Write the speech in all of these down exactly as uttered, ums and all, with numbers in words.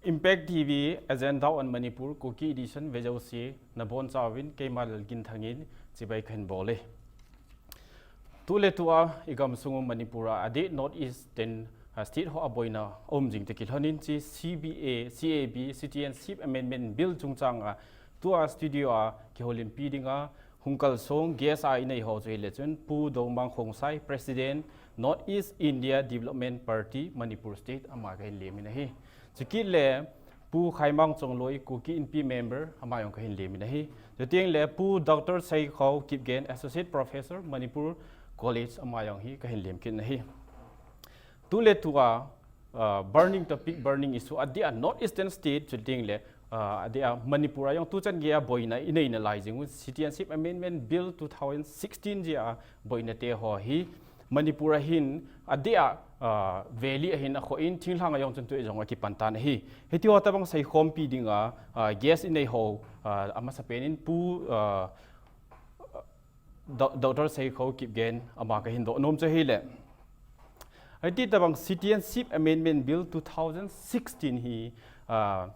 Impact T V Agenda on Manipur Kuki Edition vejouse nabonchauvin keima Lalginthangin chibai kahin bole. Tuletua igamsung Manipur a adeh North Eastern state ho aboina aum jing te kilhonin chi C B A, C A B, Citizenship Amendment Bill chungchang a tua studio a kiholimpi dinga hung kalsong guest a inei ho chu hile chun Pu Domang Khongsai, President, North East India Development Party, Manipur State, ama kahin lemin ahi. Chukit le Pu Khaimang Chongloi, Kuki Inpi member, ama jong kahin lemin ahi. Chuteng le Pu Doctor Seikhao Kipgen, Associate Professor, Manipur College, ama jong hi kahin lemkit ahi. Tuletua, uh, burning topic, burning issue, adeh a North Eastern state, chuteng le, uh, adeh a Manipur a jong tuchan geiya boina inei nalai jing u, Citizenship Amendment Bill two thousand sixteen jeh a boina te ho hi, Manipur a hin, adeh a, uh, valley a hin akhoh in, thinglhang a jong chun tu jong akipan tan ahi. Hiti ho tabang seikhompi dinga, uh, guest inei ho, uh, amasapen in Pu, uh, Do-, Doctor Seikhao Kipgen, ama kahin doh nom chu hile. Hiti tabang Citizenship Amendment Bill two thousand sixteen hi, uh,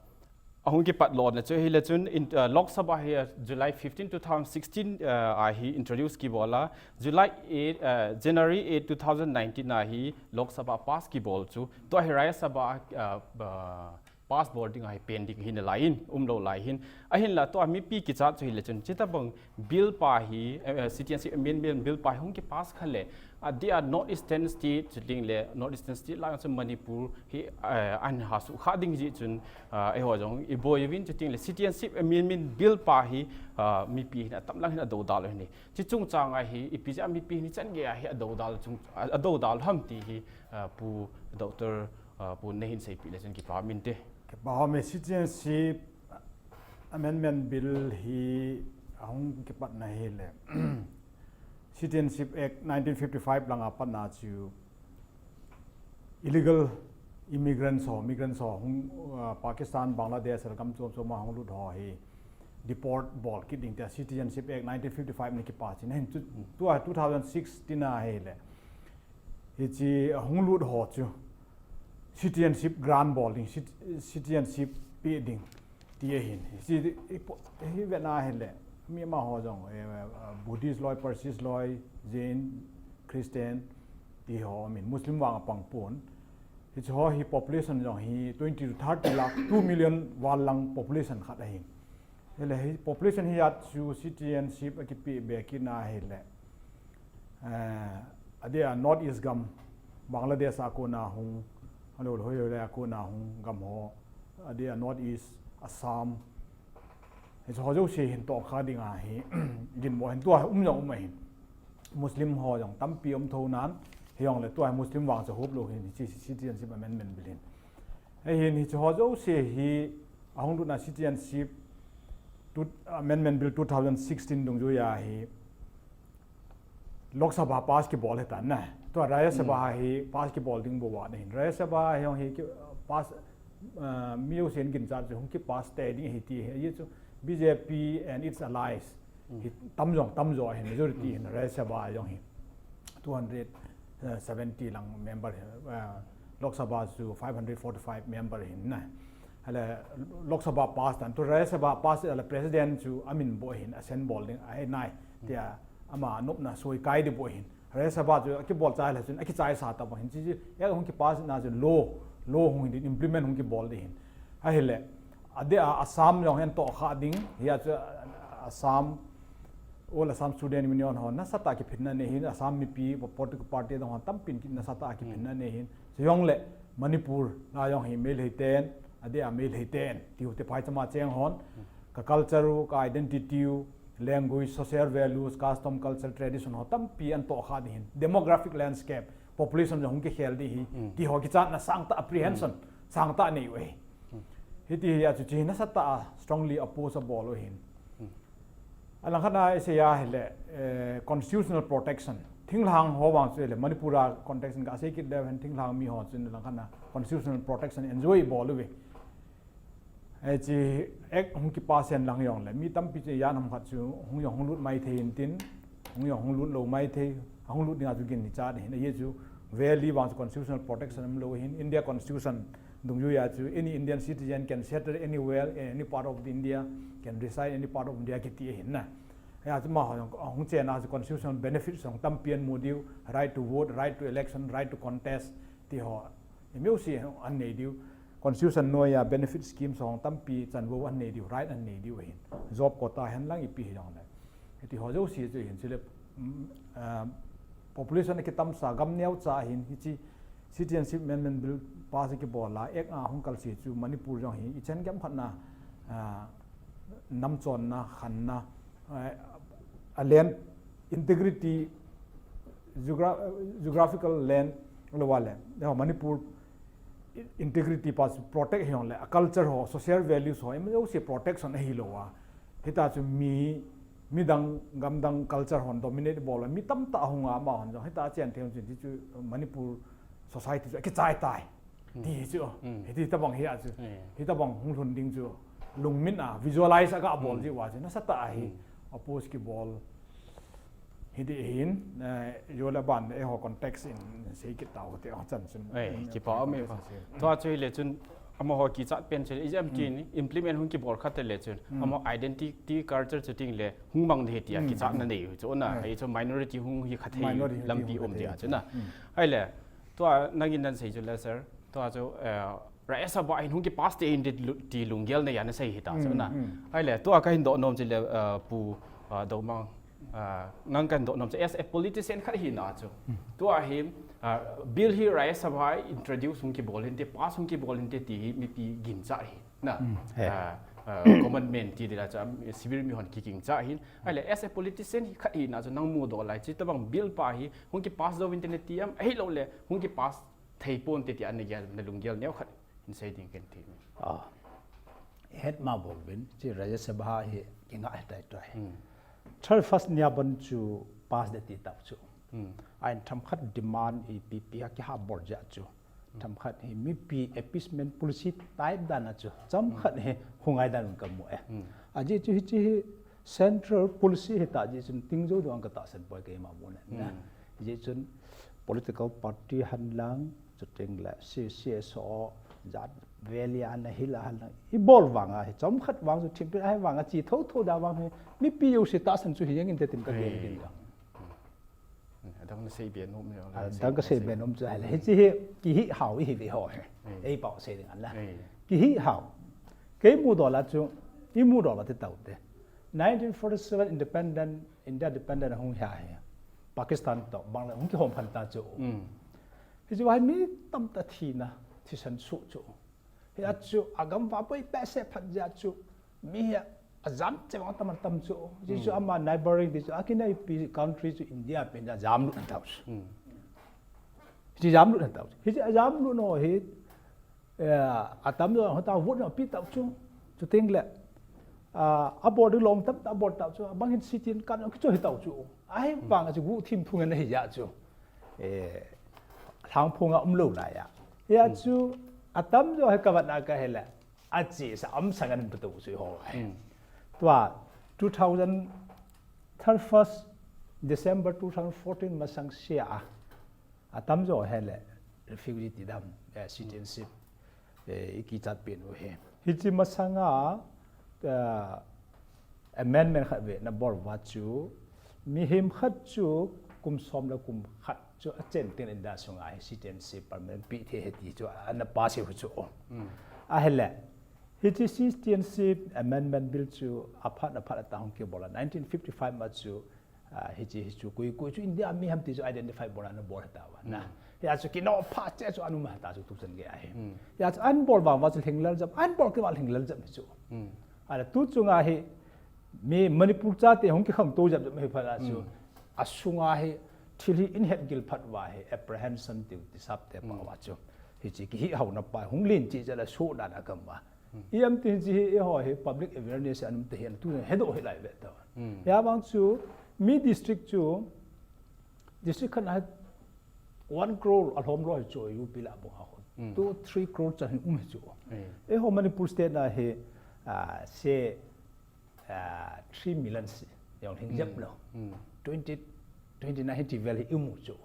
ahung kipat lona chu hile chun in, uh, Lok Sabha hi, uh, July fifteen, two thousand sixteen, uh, a hi introduce kibol a, July eight, uh, January eight, two thousand nineteen a hi Lok Sabha pass kibol chu, tua hi Rajya Sabha, uh, uh, pass bol ding ahi pending hi nalai in, umlou lai hin. Ahinla tua mipi kichat chu hile chun, chutabang bill pa hi, eh, eh, Citizenship Amendment Bill pa hi hung kipass kha le, adeh a North Eastern state, chuteng le North Eastern state lang chu Manipur hi, eh, ahin hasuh kha ding jeh chun, ah, eiho jong iboi uvin chuteng le Citizenship Amendment Bill pa hi, ah, mipi hin atam lang hin adoudal u ahi. Chuchungchang a hi, ipi jeh a mipi hin chan geiya hi adoudal chung, a, adoudal ham ti hi, ah, Pu Doctor, ah, Pu nahin seipeh le chun kipa min te. Kipa home, Citizenship Amendment Bill hi ahung kipatna hile. Citizenship Act nineteen fifty-five langa patna chu illegal immigrants ho, migrants ho, hung, uh, Pakistan, Bangladesh, gam chom chom a hung lut ho hi deport bol kit ding tia Citizenship Act nineteen fifty-five ni kipa chin. Hin chu, tua two thousand sixteen a hile. Hichi hung lut ho chu citizenship grant bol ding, cit-, citizenship pe ding. Ti ahin. Hichi, hi po-, hi vena hile. Mi amaho jong, eh, eh, Buddhist loi, Parsis loi, Jain, Christian, ti ho, I mean, Muslim vang apang pon. Hichi ho hi population jong hi twenty to thirty lakh, two million val lang population khat ahin. Hile hi population hi a chu citizenship akipe be kit na hile. Eh, adeh a North East gam, Bangladesh a kona hung, alou lou hoi hoi le a kona hung gam ho, adeh a North East, Assam, hichi ho jouse hin tohkha ding ahi, ginmo hin tua um jong um ahin. Muslim ho jong tampi um tho nan, hijongle tua hi Muslim vang chu hop lou hin, hichi citizenship amendment bill hin. Ahin hichi ho jouse hi, ahung lutna citizenship, tu-, Amendment Bill two thousand sixteen dungjuiya hi, Lok Sabha pass kibol hitan na. Tua Rajya Sabha hi pass kibol ding bou ahin. Rajya Sabha hi jong hi ki, pass, uh, mi jousen ginchat chu hung kipass tei ding ahi ti hi. Ahi chu B J P and its allies. Hi tam jong, tam jo ahin, majority hin Rajya Sabha jong hi. Two hundred seventy lang member hi, uh, Lok Sabha chu five hundred forty-five member hin na. Hile Lok Sabha pass tan, tu Rajya Sabha pass le President chu amin bou hin, assent bol ding ahi nai. Tia ama nopna soi kai ding bou hin. Rajya Sabha chu akibol chai le chun akichaisa ta bou hin. Chi, chi, ya hung kipass na chu law, law hung hin implement hung kibol ding hin. Ahile, adeh a Assam jong hin tohkha ding, hia chu Assam, All Assam Student Union ho, nasatah a kiphinna nei hin, Assam mipi, political party dang ho, tampin ki nasatah a kiphinna nei hin. Chujongle, Manipur, la jong hi Meitei ten, adeh a Meitei ten, tiu te phai chama cheng hon, ka culture u, ka identity u, language, social values, custom, culture, tradition ho, tampi an tohkha ding hin, demographic landscape, population jong hung kikhel ding hi, ti ho kichatna sangtah apprehension, sangtah nei u ahi. Hiti hi a chu chi nasatah a strongly oppose abol u hin. Alangkhat a isei a hile, eh, constitutional protection. Thinglhang ho vang chu hile, Manipur a context in ka sei kit leu hen thinglhang mi ho chun alangkhat a constitutional protection enjoy bol uve. Hichi act hung kipass hen lang jongle, mi tampi chu jan ham khat chu hung jong hung lut mai thei in tin, hung jong hung lut lou mai thei, hung lut dinga chu gin ni cha hin, ahi chu valley vang chu constitutional protection um lou hin, India Constitution Dungjui a chu any Indian citizen can settle anywhere in any part of the India, can reside any part of India kiti ahin na. Hia chu amaho jong hung chen a chu constitutional benefits jong tampi amu diu, right to vote, right to election, right to contest, ti ho. Imu si an nei diu. Constitution noiya benefit scheme jong tampi chanvo an nei diu, right an nei diu ahin. Job quota hen lang ipi hijongle. Hiti ho jouse chu hin chule, mm, ah, population akitamsa gam neocha hin hiche Citizenship Amendment Bill pass kibol a, Act a hung kalse chu Manipur jong hi ichen gam khatna, ah, namchonna, khanna, ah, a land integrity, geogra-, geographical land, lou a le, Manipur integrity pa chu protect hijongle, a culture ho, social values ho, imajouse protection ahilou a. Hita chu mi, midang, gamdang culture hon dominate bol a, mi tamtah ahung a, amahon jong hita chen thei chu, chu Manipur society chu akichai tai. Ti chu, hiti tabang hi a chu, hiti tabang hung lhun ding chu, lungmin a, visualize a kabol ji uva chu, nasatah a hi, oppose kibol. Hiti hin, eh, jo le ban, eiho context in sei kit tau te, oh, chan chun. Eh, kipa um e ba. Tua chu hile chun, amaho kichat pen chu, ijam tin, implement hung kibol khat le chun, amaho identity culture chu ting le, hung mang de tia, kichatna nei chu na, ei chu minority hung hi khat hei lampi um tia chu na. Ahile, tua nangin nan sei chu le sir, tua chu, eh, Rajya Sabha hin hung kipass te in ti lu-, ti lunggel nei a nasei hita chu na. Ahile, tua kahin doh nom chu le, eh, Pu, eh, Domang, eh, nang kahin doh nom chu as a politician khat hina chu. Tua hi, eh, bill hi Rajya Sabha introduce hung kibol hinte, pass hung kibol hinte ti hi mipi gincha hi na. Eh, eh, common man ti dila chu, um, civil mihon kigincha hin. Ahile, as a politician hi khat hina chu nang mudoh lai chu tabang bill pa hi hung kipass jou inte nati am, ahilou le hung kipass thei ponte ti ana gel, na lunggel neo khat hin sei ding ken ti. Ah. Het ma bol vin, chu Rajya Sabha hi kinga hetai tai. Thirty-first nia ban chu pass de ti tau chu. Ahin themkhat demand ipi pi a kiha bol jeh chu. Themkhat hi mipi appeasement policy type dan a chu. Themkhat hi hung ngai dan kamu e. Ajeh chu hiche hi central policy hita jeh chun ting jou ding katahsan poi keima mun a. Hijeh chun political party hen lang, chuteng le C C S O, jat valley a na hila hen lang. Ibol vang a hi, themkhat vang chu thim pi a hi vang a chi thotho da vang hi, mipi jouse tahsan chu hi jeng inte tin kagel in jong. Adang kasei be nom le. Adang kasei be nom chu ahile. Hiche hi, kihih hao ihi ve ho hi. Ei pao sei ding ahin la. Kihih hao. Kei mudoh la chu, imudoh la ti tau te. Nineteen forty-seven independent, India independent hung hi a hi. Pakistan toh, Bangladesh hung kihom khan ta chu. Hiche a hi mi tamtah thina, thisan suh chu. Hia chu, agam vapoi behseh phat jeh chu, mi hi ajam cheh vang tam tam chu. Hiche chu ama neighboring ti chu, akinaipi country chu India pen a jam lut tau chu. Hiche jam lut tau chu. Hiche ajam lut ho hi, eh, atam jo hota vote na pi tau chu. Chuteng le, ah, abol ding long tam abol tau chu. Abang hin sitin kan kicho hi tau chu. Ahivang a chu guhthim phung ana hi jeh chu. Eh, lhangphong a umlou lai a. Hia chu, atam jo hi kavet na kahi le. Achesa um sang an putu chu ho. Tua, two thousand, thirty-first December two thousand fourteen masang sia a. Atam jo hi le refugee ti dam, eh, citizenship, eh, ikichat pen u hi. Hiche masanga, eh, amendment khat ve na bol uva chu, mihem khat chu kum som le kum khat chu achen teng in India sunga hi citizenship permanent pe thei ahi ti chu ana pass u chu. Ahile, hiche citizenship amendment bill chu aphat aphat a ta hung kibol a nineteen fifty-five ma chu, ah, hiche hi chu koi, koi chu India mi ham ti chu identify bol ana bol tauva na. Hia chu kino pha cheh chu ana um tau chu tuchan gei ahi. Hia chu ana bol vang uva chu lhinglel jep, ana bol kit uva lhinglel jep hi chu. Ahile tu chunga hi mi Manipur chate hung kikhangtou jep jep hi phat a chu. Asunga hi thil hi in het gil phat uva hi apprehension tiu ti sap te pa uva chu. Hiche kihih haona pa hung len cheh jeh a soh dan a gam a. Ipi ham ti hiche hi eiho hi public awareness ana um te hi ana tu hedoh hi lai ve tau. Hia vang chu mi district chu district khat a hi one crore alhom lou hi chu U P le abang a hon. Two, three crore chan hi um hi chu. Eiho Manipur state na hi, ah, se, ah, three million si, jong hin jep lou. Twenty, twenty na hi ti vel hi imu chu.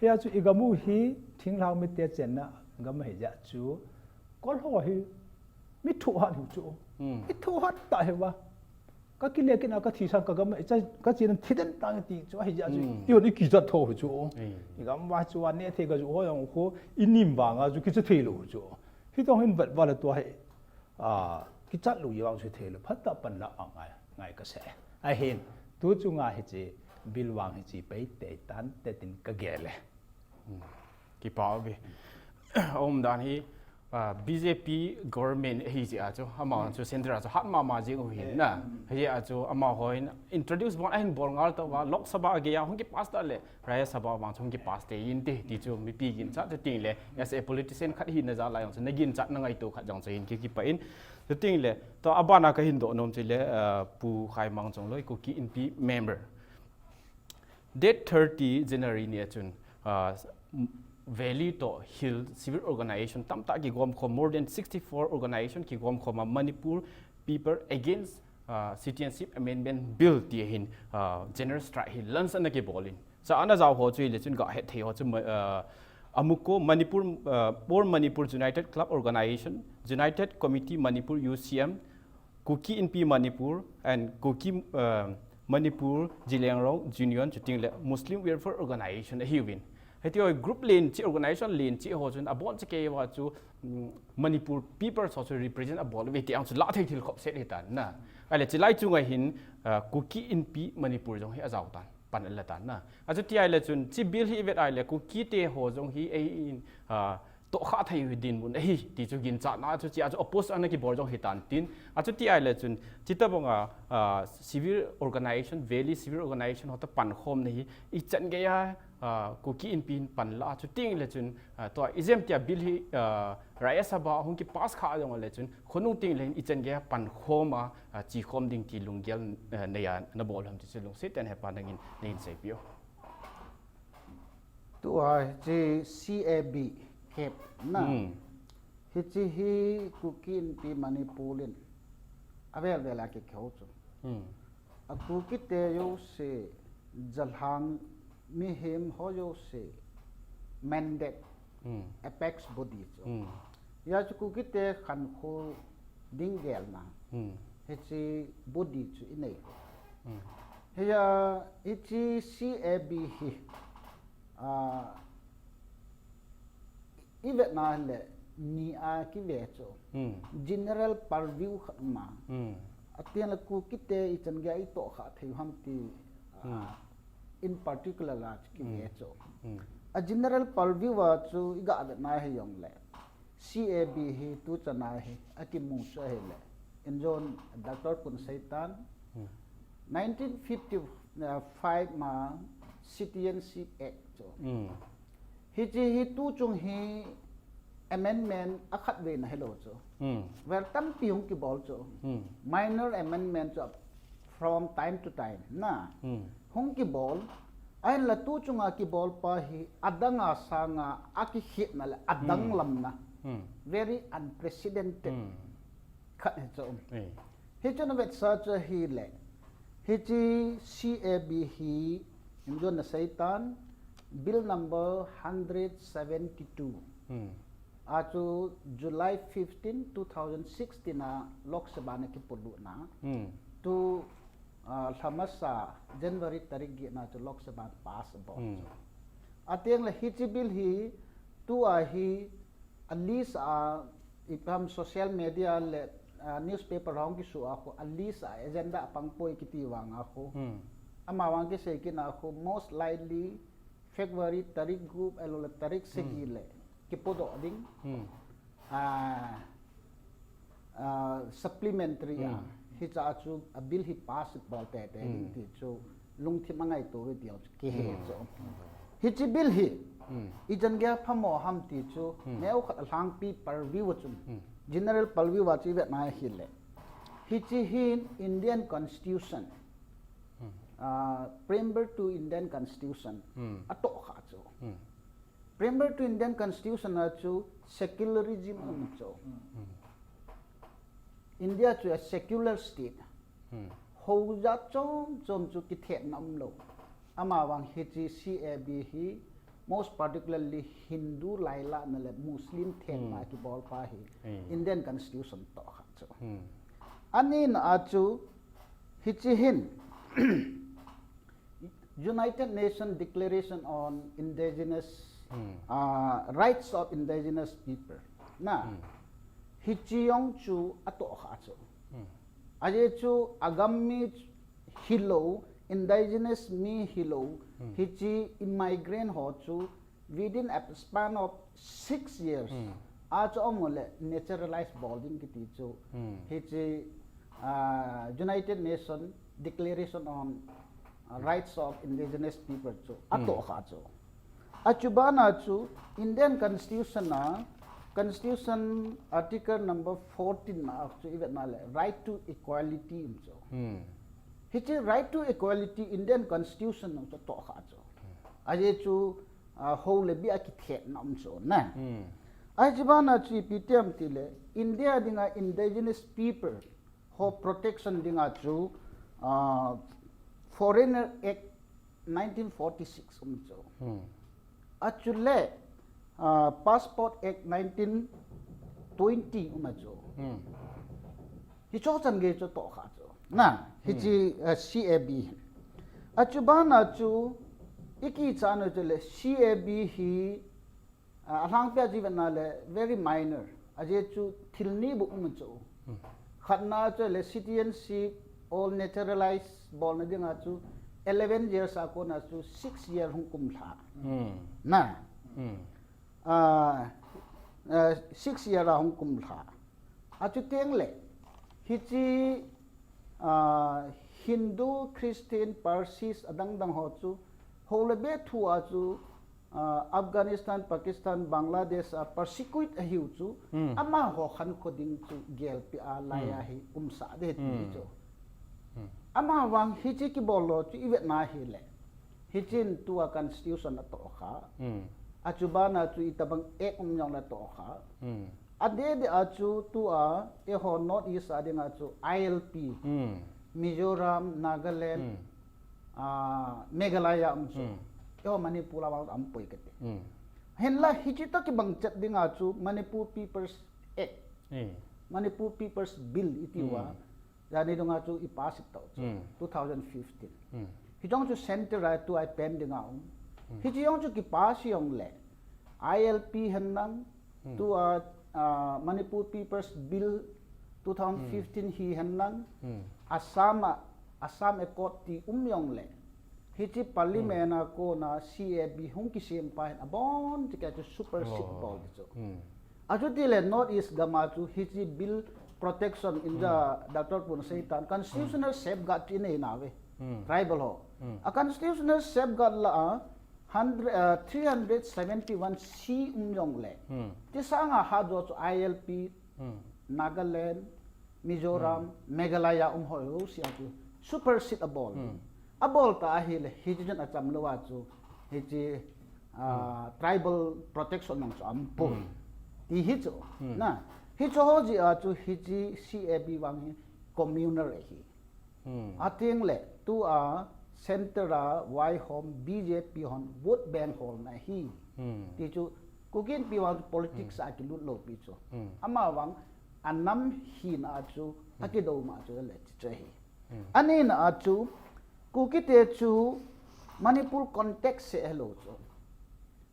Hia chu igam u hi thinglhang mite chenna Gam hi ja chu, kol ho hi, mi thu hat hu chu. Hmm. Mi thu hat ta hi wa. Ka kile kina ka thi sang ka gam, ka chi nan thi den tang ti chu, hi ja chu. Hmm. I hon i ki jat tho hu chu. Hmm. I gam wa chu, a ne the ka chu, ho yong khu, i nim ba nga chu, ki chu thei lo chu. Hi tong hin vat va la tua hi. A, ki chat lo i wa chu thei lo, phat ta pan la a ngai, ngai ka se. A hin, tu chu nga hi chi, bil wang hi chi, pei te tan te tin ka ge le. Hmm. Kipa ve. Om dan hi, ah, B J P government hi jeh a chu, ama chu center a chu hat mama jing u hin na. Hi jeh a chu, ama hon introduce bon ahin bol ngal to va, Lok Sabha a gei a hung ki pass ta le, Rajya Sabha vang chu hung ki pass te in te, ti chu mipi ginchat chu ting le, as a politician khat hina jal a jong chu, na ginchat na ngaito khat jong chu hin ki, kipa in. Chu ting le, to abana ka hin doh nom chu le, ah, Pu Khaimang Chongloi, Kuki Inpi member. Date thirty January ni a chun, ah, Valley to Hill civil organization tamtah kigom khom, more than sixty-four organization kigom khom a Manipur People Against, ah, Citizenship Amendment Bill ti hin, ah, general strike hi launch ana kibol in. Sa ana jao ho chu le chun ga het thei ho chu ma-, ah, AMUCO, Manipur, ah, Poor Manipur United Club Organization, United Committee Manipur, U C M, Kuki Inpi Manipur and Kuki, uh, Manipur Zeliangrong Union chuting le Muslim Welfare Organization ahiuvin. Hiti ho group len chi, organization len chi ho chun abon chakei va chu, mm, Manipur people ho chu represent abol ve ti ang chu la thei thil khop set hitan na. Ahile chilai chunga hin, uh, Kuki Inpi Manipur jong hi ajao tan, pan ala tan na. Achuti ahile chun chi bill hi vet ahile Kuki te ho jong hi ei in, uh, tohkhah thei u dinmun ahi, ti chu ginchatna chu chi a chu oppose ana kibol jong hitan tin. Achuti ahile chun, chita banga, ah, civil organization, Valley civil organization ho ta pankhom na hi, ichan gei a, ah, Kuki Inpi hin pan la, chuting le chun, ah, tua ijemtia bill hi, ah, Rajya Sabha hung ki pass kha jong le chun, khonung ting le hin ichan gei a pankhom a, ah, chi khom ding ti lunggel, ah, nei a na bol ham ti chu lungset in hepa nangin, nangin seipeh o. Tua hiche C A B kep na. Hmm. Hiche hi Kuki Inpi Manipur in avel vel a kikhel chu. Hmm. A Kuki te jouse, jalhang mihem ho jouse mandate, hmm, apex body chu. Hmm. Hia chu Kuki te khankho ding gelna. Hmm. Hiche body chu inei. Hmm. Hia, hiche C A B hi, ah, ivetna le ni a kive chu. Hmm. General purview khat ma. Hmm. Atiang le Kuki te ichan gei a itohkhah thei u ham ti, ah, hmm, in particular a chu kive, hmm, chu. Hmm. A general purview a chu iga vetna hi jong le. C A B hi tuchan a hi akimu chu ahile. Injon Doctor Punseitan, hmm, nineteen fifty-five ma Citizenship Act chu. Hmm. Hiche hi tuchung hi amendment akhat vei na hilou chu. Hmm. Vel tampi hung kibol chu. Hmm. Minor amendment chu from time to time na. Hmm. Hung kibol. Ahinla tuchunga kibol pa hi adang a sanga akikhetna le adang, hmm, lamna. Hmm. Very unprecedented. Hmm. Khat hi chu. Eh. Hichun avetsah chu ahile. Hiche C A B hi, injon naseitan, Bill number hundred seventy-two. Hmm. Achu July fifteen, two thousand sixteen a Lok Sabha na kipolut na. Hmm. Tu, ah, lhamasa January tarik get na chu Lok Sabha pass bol, hmm, chu. Atiang le hiche bill hi tua hi a list a ipi ham social media le, ah, newspaper hung kisu a khu a list a agenda apang poi kiti vang a khu. Hmm. Ama vang kisei kit na khu most likely February tarik gup ahilou le tarik sagi, hmm, le kipodoh ding. Hmm. Ah, ah, supplementary a. Hmm. Hiche a chu a bill hi pass bol tete ding, hmm, ti chu lungthim a ngaito ve ti chu kihe, hmm, chu. Hiche bill hi, hmm, ichan gei a phamo ham ti chu, hmm, neokhat a lhangpi purview a chun. Hmm. General purview a chu ivetna hile. Hiche hin Indian Constitution. Hmm. Ah, preamble to Indian Constitution. Hmm. Atohkhah chu. Hmm. Preamble to Indian Constitution a chu secularism um chu. Hmm. India chu a secular state. Hmm. Hou jat chom chom chu kithetna umlou. Ama vang hiche C A B hi most particularly Hindu lailahna le Muslim thenna kibol pa hi Indian Constitution toh kha chu. Anina a chu hichi hin United Nations Declaration on Indigenous uh, Rights of Indigenous People. Na, hichi jong chu atoh kha chu. Aje chu agam mi hilou, indigenous mi hilou, hichi immigrant ho chu within a span of six years, a chu amu le naturalize bol ding kiti chu. Hichi uh, United Nations Declaration on uh, Rights of Indigenous People chu atoh kha chu. Achubana chu Indian Constitution a Constitution Article number fourteen na chu ivetna le right to equality um chu. Hichi right to equality Indian Constitution nung chu toh kha chu. Aje chu uh, ho le bi a kithetna um chu na. Achubana chu ipi ti em ti le India dinga indigenous people ho protection dinga chu uh, Foreigner Act nineteen forty-six um chu. Achule uh, Passport Act nineteen twenty um chu. Hicho chan gei chu toh kha chu. Na, hichi uh, C A B. Achubana chu ikicha nu chu le C A B hi uh, alhangpia chu ivetna le very minor. Aje chu thil ni bu um chu. Khatna chu le citizenship all naturalize bolna dinga chu eleven years a kona chu six year hung kum lha. Na. Uh, uh, six year a hung kum lha. Achu teng le hichi uh, Hindu, Christian, Parsis adang dang ho chu ho le be thu a chu uh, Afghanistan, Pakistan, Bangladesh a persecute ahiu chu amaho khankho ding chu gelpi a lai a hi umsa de ti chu. Amavang hichi kibol lo chu ivetna hi le hichin tua constitution atoh kha. Achubana chu itabang act um jong le toh kha. Adeh deh a chu tua eiho North East a dinga chu I L P, Mizoram, Nagaland, uh, Meghalaya um chu. Eiho Manipur a vang um poi kati. Hinla hichi toh kibang chet dinga chu Manipur People's Act, Manipur People's Bill iti uva. Jani dunga chu i pass it tau chu two thousand fifteen. Hichong chu center a tua pending a um. Hichi jong chu ki pass jong le I L P hen nang, tua uh, Manipur People's Bill two thousand fifteen hi hen nang, Assam a, Assam Accord ti um jong le hichi parliament a kona C A B hung kisem pa hin abon ti ka chu supersede bol di chu. Achuti le North East gam a chu hichi bill protection in the Doctor Pun seitan constitutional safeguard chu inei nave. Tribal ho. A constitutional safeguard la a hundred, uh, three hundred seventy-one C um jong le. Ti sanga ha jo chu I L P, Nagaland, Mizoram, Meghalaya um ho ho si a chu supersede abol. Abol ta ahi le hichi chun acham lo a chu hichi uh, tribal protection nang chu um poi. Ti hi chu. Na, hichu ho ji a chu hichi C A B vang hi communal ahi. Ating le tua center a vaihom B J P hon vote bank holna hi. Ti chu Kuki Inpi vang politics a kilut lo pi chu. Amavang anam hina chu akidou ma chu le ti chu ahi. Anina a chu Kuki te chu Manipur context se hello chu.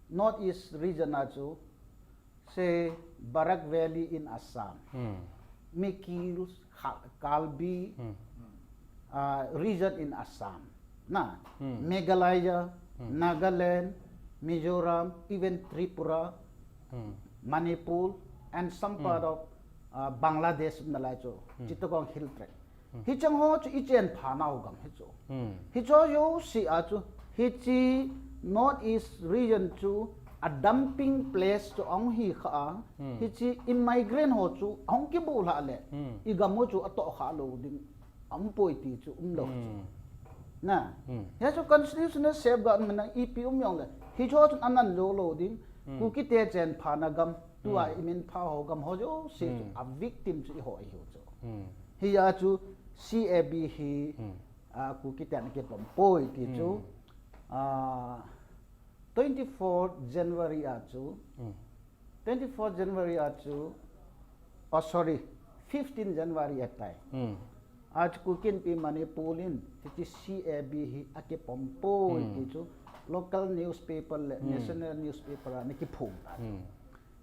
North East region a chu, say, Barak Valley in Assam, Mikir, Kha- Karbi uh, region in Assam, na, Meghalaya, Nagaland, Mizoram, even Tripura, Manipur, and some part of uh, Bangladesh, na lai chu, Chittagong Hill Tracts. Hichang ho chu i chen pha nau gam hi chu. Hicho jouse a chu hichi North East region chu a dumping place chu ahung hi kha a. Hichi immigrant ho chu ahung kibu lha le i gam ho chu atoh kha lo ding um poi ti chu um lo chu. Na. Hichu constitutional safeguard man na ipi um jong le hicho chu anan lo lo ding. Kuki te chen pha na gam tua i min pha ho gam ho jouse chu a victim chu i ho i ho chu. Hi a chu C A B hi a Kuki ten a kipom poi ti chu a twenty-four January a chu, twenty-four January a chu, oh sorry, fifteen January ahitai. A chu Kuki Inpi Manipur in hiche C A B hi akipom poi ti chu local newspaper le national newspaper a ana kiphong ta.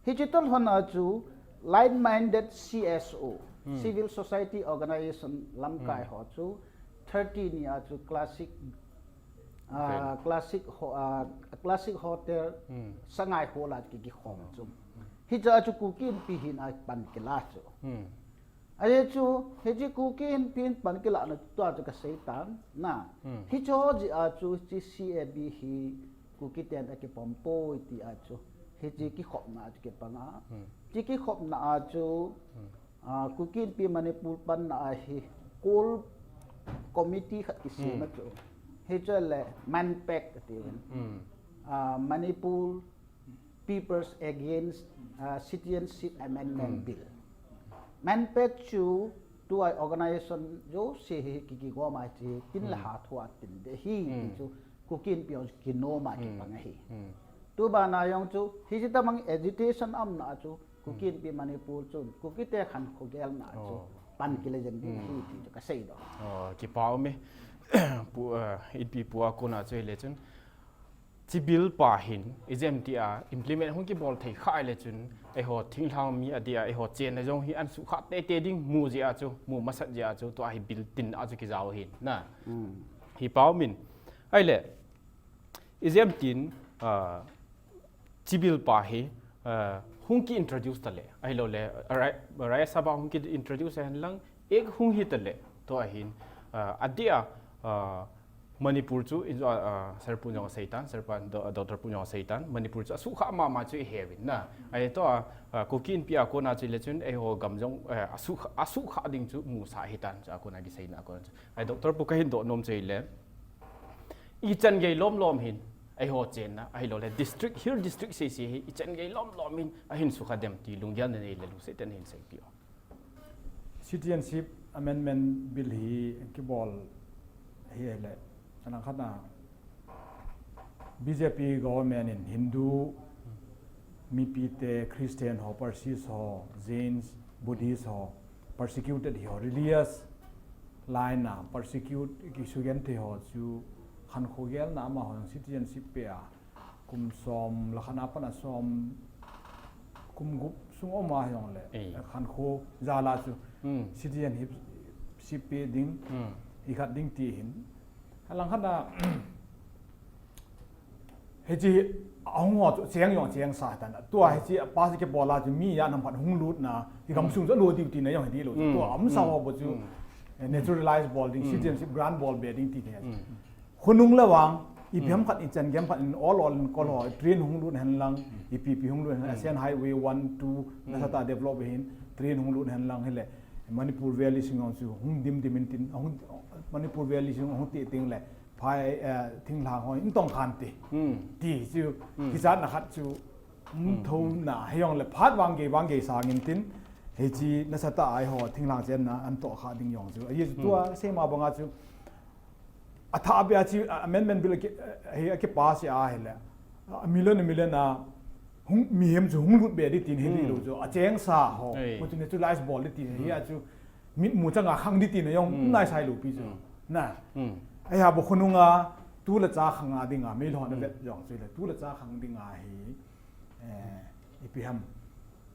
Hiche toh lhon a chu like-minded C S O, civil society organization lamkai ho chu thirty ni a chu classic, ah, classic ho, ah, classic hotel Sangai Hall a ki, kikhom chu. Hiche a chu Kuki Inpi hin apan kila chu. Ahi chu, hiche Kuki Inpi in pan kilahna tua chu kasei tan, na. Hiche ho jeh a chu, hiche C A B hi Kuki ten akipom poi ti a chu. Hiche kikhopna a chu kipang a. Hiche kikhopna a chu, ah, Kuki Inpi Manipur panna a hi core committee khat kisem a chu. Hiche le MANPAC ati uvin. Ah, Manipur People's Against, ah, Citizenship Amendment Bill. MANPAC chu tua organization jouse hi ki, kigom a hiche tin le ha thu a tin ding ahi ti chu Kuki Inpi jong kinom a kipang ahi. Tu bana jong chu hiche tabang agitation aumna a chu Kuki Inpi Manipur chun Kuki te khankho gelna a chu pan kila jeng ding ahi ti chu kasei doh. Oh, kipa um e. Pu, ah, Inpi pu a kona chu hile chun hiche bill pa hin, ijemtia implement hung kibol thei kha le chun, eiho thinglhang mi adia, eiho chenna jong hi ana sukha teitei ding mu jeh a chu, mu masat jeh a chu, tua hi bill tin a chu kijao ahin, na. Hi pa um in. Ahile, ijemtin, ah, hiche bill pa hi, ah, hung ki introduce ta le, ahilou le, Rajya Sabha hung ki introduce hen lang, Act hung hi ta le, tua hin, ah, adia, ah, Manipur chu, in, ah, ah, Sir pu jong asei tan, Sir pa, Do-, Doctor pu jong asei tan, Manipur chu asukha mama chu ihe uvin na. Ahi tua, ah, Kuki Inpi a kona chu le chun, eiho gam jong, eh, asukha, asukha ding chu musa ahi tan, chu a kona kiseina a kona chu. Ahi Doctor pu kahin doh nom chu le, ichan gei lom lom hin, eiho chenna, ahilou le, district, hill district sese hi, ichan gei lom lom hin, ahin sukha dem ti lunggel na nei le lungset tah in hin seipeh o. Citizenship Amendment Bill hi kibol hi le, alang khat na B J P government in Hindu mipi te, Christian ho, Parsis ho, Jains, Buddhist ho, persecuted hi ho, religious line a persecute kisugenthei ho chu khankho gelna amaho citizenship pe a, kum som le khat na pat a som, kum gup sung um a jongle, eh, khankho jal a chu citizenship pe ding, ikhat ding ti hin. Alang khat na, hiche ahung ho chu cheng jong chengsa tan. Tua hiche a pass kibol a chu mi a nam khat hung lutna, hi gamsung chu alo diu tina jong hi lou. Tua amasa ho bou chu, eh, naturalize bol ding, citizenship grant bol be ding ti te. Khonung le vang, ipi ham khat ichan gei ham khat in ol ol in kol ho, train hung lut hen lang, ipi pi hung lut hen, ASEAN Highway one, two, nasatah develop hin, train hung lut hen lang hile, Manipur Valley sung jong chu hung dim dim in tin, hung, Manipur Valley sung hung ti ting le, phai, eh, thinglhang ho in tong khan ti. Ti chu, kichatna khat chu, um, thona, hijong le phat vang gei, vang gei sang in tin, hiche nasatah a eiho, thinglhang chenna, ana toh kha ding jong chu. Ahi chu tua, seima banga chu, athah beh a chu, a, amendment bill a ki, a, hi, a kipass a hile. A million, a million a, hung, mihem chu hung lut be ding tin hi lou chu. Achengsa ho, mo chu naturalize bol ding tin hi a chu, mitmu chang a khang ding tin a jong, naisai lou pi chu. Na. Ahi a bou khonung a, tu le cha khang a ding a, meilhon a vet jong chu le, tu le cha khang ding a hi, eh, ipi ham,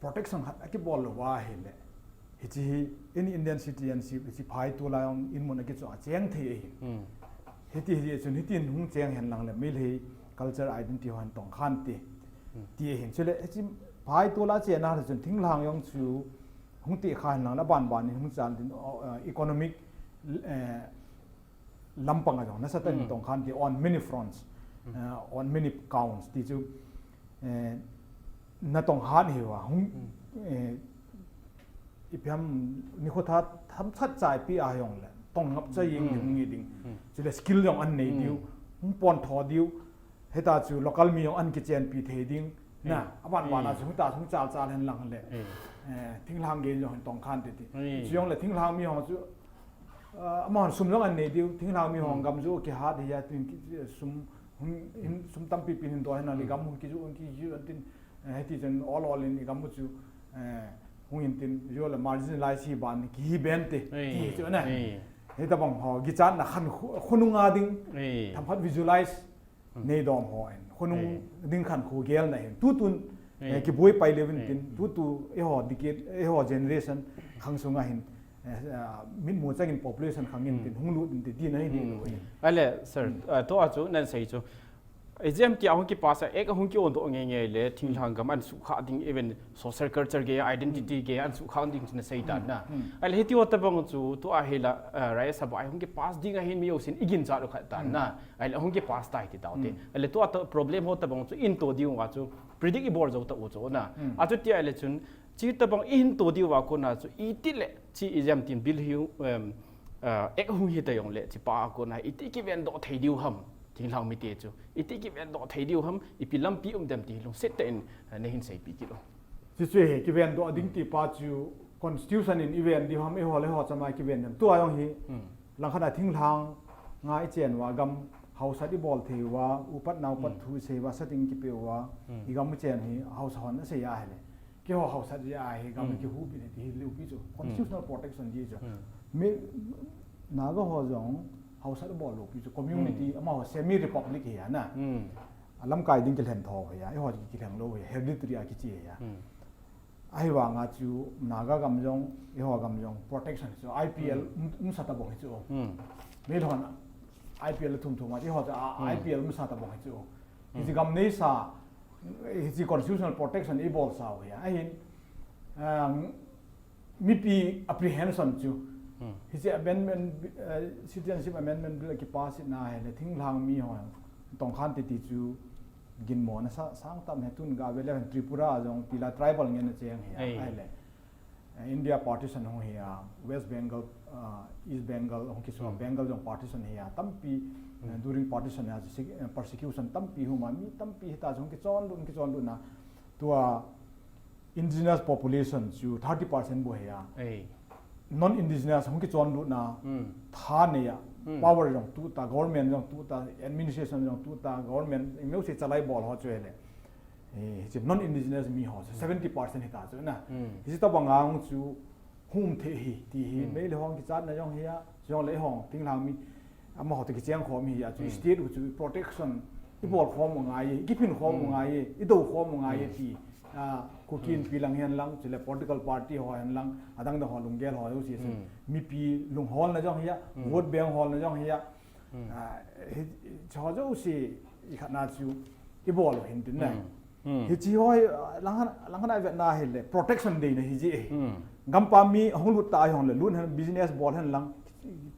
protection khat a kibol lou va hile. Hiche hi, any Indian citizenship, hiche phai tol a jong in mun a kichon a cheng thei ahin. Hiti hi chun hitin hung cheng hen lang le, Meitei culture identity ho hin tong khan ti. Ti ahin. Chule, hiche phai tol a chena chun thinglhang jong chu hung ti kha hen lang le, ban ban in hung chan tin, uh, economic, eh, lampang a jong, nasatah in tong khan ti on many fronts, uh, on many counts, ti chu, eh, natong khan hi va, hung, eh, ipi ham nikho tha, tham chat chai pi a jong le, tong ngap chai jing ding, hung hi ding. Chule skill jong ana nei diu, hung pon tho diu, hita chu local mi jong ana kichenpi thei ding, na, aban ban a chu hung ta, hung chal chal hen lang le, eh, thinglhang gei jong hin tong khan ti ti. Chu jong le thinglhang mi jong chu, ah, amahon sum jong ana nei diu, thinglhang mi jong gam chu kihat hi a tin ki, sum In sum tampi pi hin doh hin a, i gam hung kiju, hung kiju antin, eh, hiti chen ol ol in i gam u chu, eh, hung hin tin, jo le marginalize hi ban kihi ben te, ti chu na. Hita bang ho, kichatna khan khu, khonung a ding, tham khat visualize, nei dom ho in. Khonung ding khan khu gel na hin. Tutun, eh, kiboi pai levin tin, tutu, eiho decade, eiho generation, khang sunga hin, eh, ah, mitmu changin population khang in tin, hung lut in tin, ti na hi ni lo hin. Ale, sir, ah, tua chu nan sei chu. Exam ti a hung kipass a, ek a hung ki on doh ngei ngei le, thinglhang gam an sukha ding, even social culture ge, identity ge, an sukha ding na sei dan na. Ale, hiti ho tabang chu, tua hi la, ah, Rajya Sabha a hung kipass ding a hin mi jousen i ginchat u khat dan na. Ale, hung kipass tai ti tau te. Ale, tua ta problem ho tabang chu, in to ding u a chu, predict i bol jou ta u chu na. A chu ti ale chun, chi tabang i hin to ding u a kona chu, i ti le, chi exam tin bill hi, um, ah, ek hung hi ta jong le, chi pa a kona, i ti kiven doh thei diu ham. Thinglhang mite chu. Iti kiven doh thei diu ham, ipi lampi um dem ti lungset tah in, eh, nei hin seipeh kit o. Chu chu hi, kiven doh ding ti pa chu constitution in i ven diu ham, eiho le eiho chama kiven dem. Tua jong hi, langkhat a thinglhang a i chen uva gam hausat i bol thei uva, upat naupat thu i sei uva, setting kipe uva, i gam i chen hi hausa hon a sei a hile. Keiho hausat jeh a hi gam kihupi ni ti hi lou pi chu. Constitutional protection ti chu. Mi Naga ho jong hausat bol lou pi chu. Community amaho semi republic hi a na. A lamkai ding kilhen tho hi a. Eiho kilhen lou hi a. Hereditary a kichi hi a. Ahivanga chu Naga gam jong, eiho gam jong protection chu I P L um, umsa ta bong hi chu. Meilhon I P L thum thum a, eiho chu a, I P L umsa ta bong hi chu. Hichi gam neisa, hichi constitutional protection i bol sau hi a. Ahin, um, mipi apprehension chu. Hichi amendment, uh, Citizenship Amendment Bill kipass na hi le thinglhang mi ho. Tongkhan titi chu ginmo na sa, sang tam hi tun ga ve le Tripura jong tila tribal ngen na cheng hi a. Ai le. Eh, India partition hung hi a, West Bengal, ah, East Bengal hung kiso, Bengal jong partition hi a, tampi, eh, during partition hi a, si-, eh, persecution tampi hung ma, mi tampi hita jong kichon lut, kichon lut na, tua indigenous population chu thirty percent bou hi a. Non-indigenous hung kichon lut na, tha nei a, power jong tu ta, government jong tu ta, administration jong tu ta, government, i meu se chalai bol ho chu hi le. Eh, hichi non-indigenous mi ho, seventy percent hita chu na. Hichi tabang a hung chu hung thei hi, ti hi, Meitei hon kichatna jong hi a, jong le hon, thinglhang mi, amaho te kicheng khom hi a, chu state u chu protection, i bol khom u ngai, i kiphin khom u ngai, i do khom u ngai, ti, ah, Kuki Inpi lang hen lang, chule political party ho hen lang, adang dang ho lunggel ho, u si, mipi lungholna jong hi a, vote bank holna jong hi a, ah, hi, cho jo si, i khatna chu, i bol u hin tin na. Hichi ho hi, ah, lang han, lang han a vetna hi le, protection dei na hi ji. Gampa mi hung lut ta hong le, lut hen business bol hen lang,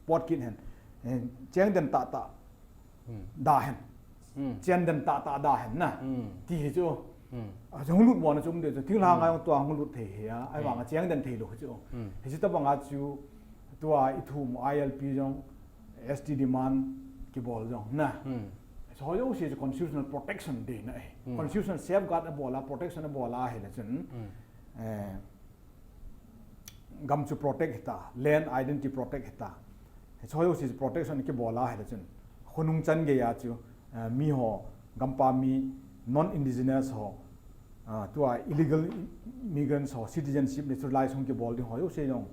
pot kit hen. Eh, cheng den ta ta. Da hen. Chen den ta ta da hen na. Ti hi chu. A chu hung lut mo na chu um de chu. Thinglhang a jong tua hung lut thei hi a. Ahivang a cheng den thei lou hi chu. Hichi tabang a chu tua i thum I L P jong S T demand kibol jong na. Cho jo si chu constitutional protection dei na. Constitutional safeguard a bol a, protection a bol a hi le chun. Eh, gam chu protect hita, land identity protect hita. Cho jo si protection kibol a hi le chun. Khonung chan gei a chu, eh, mi ho, gampa mi, non-indigenous ho, ah, tua illegal immigrants ho, citizenship naturalize hung kibol ding ho jo si jong.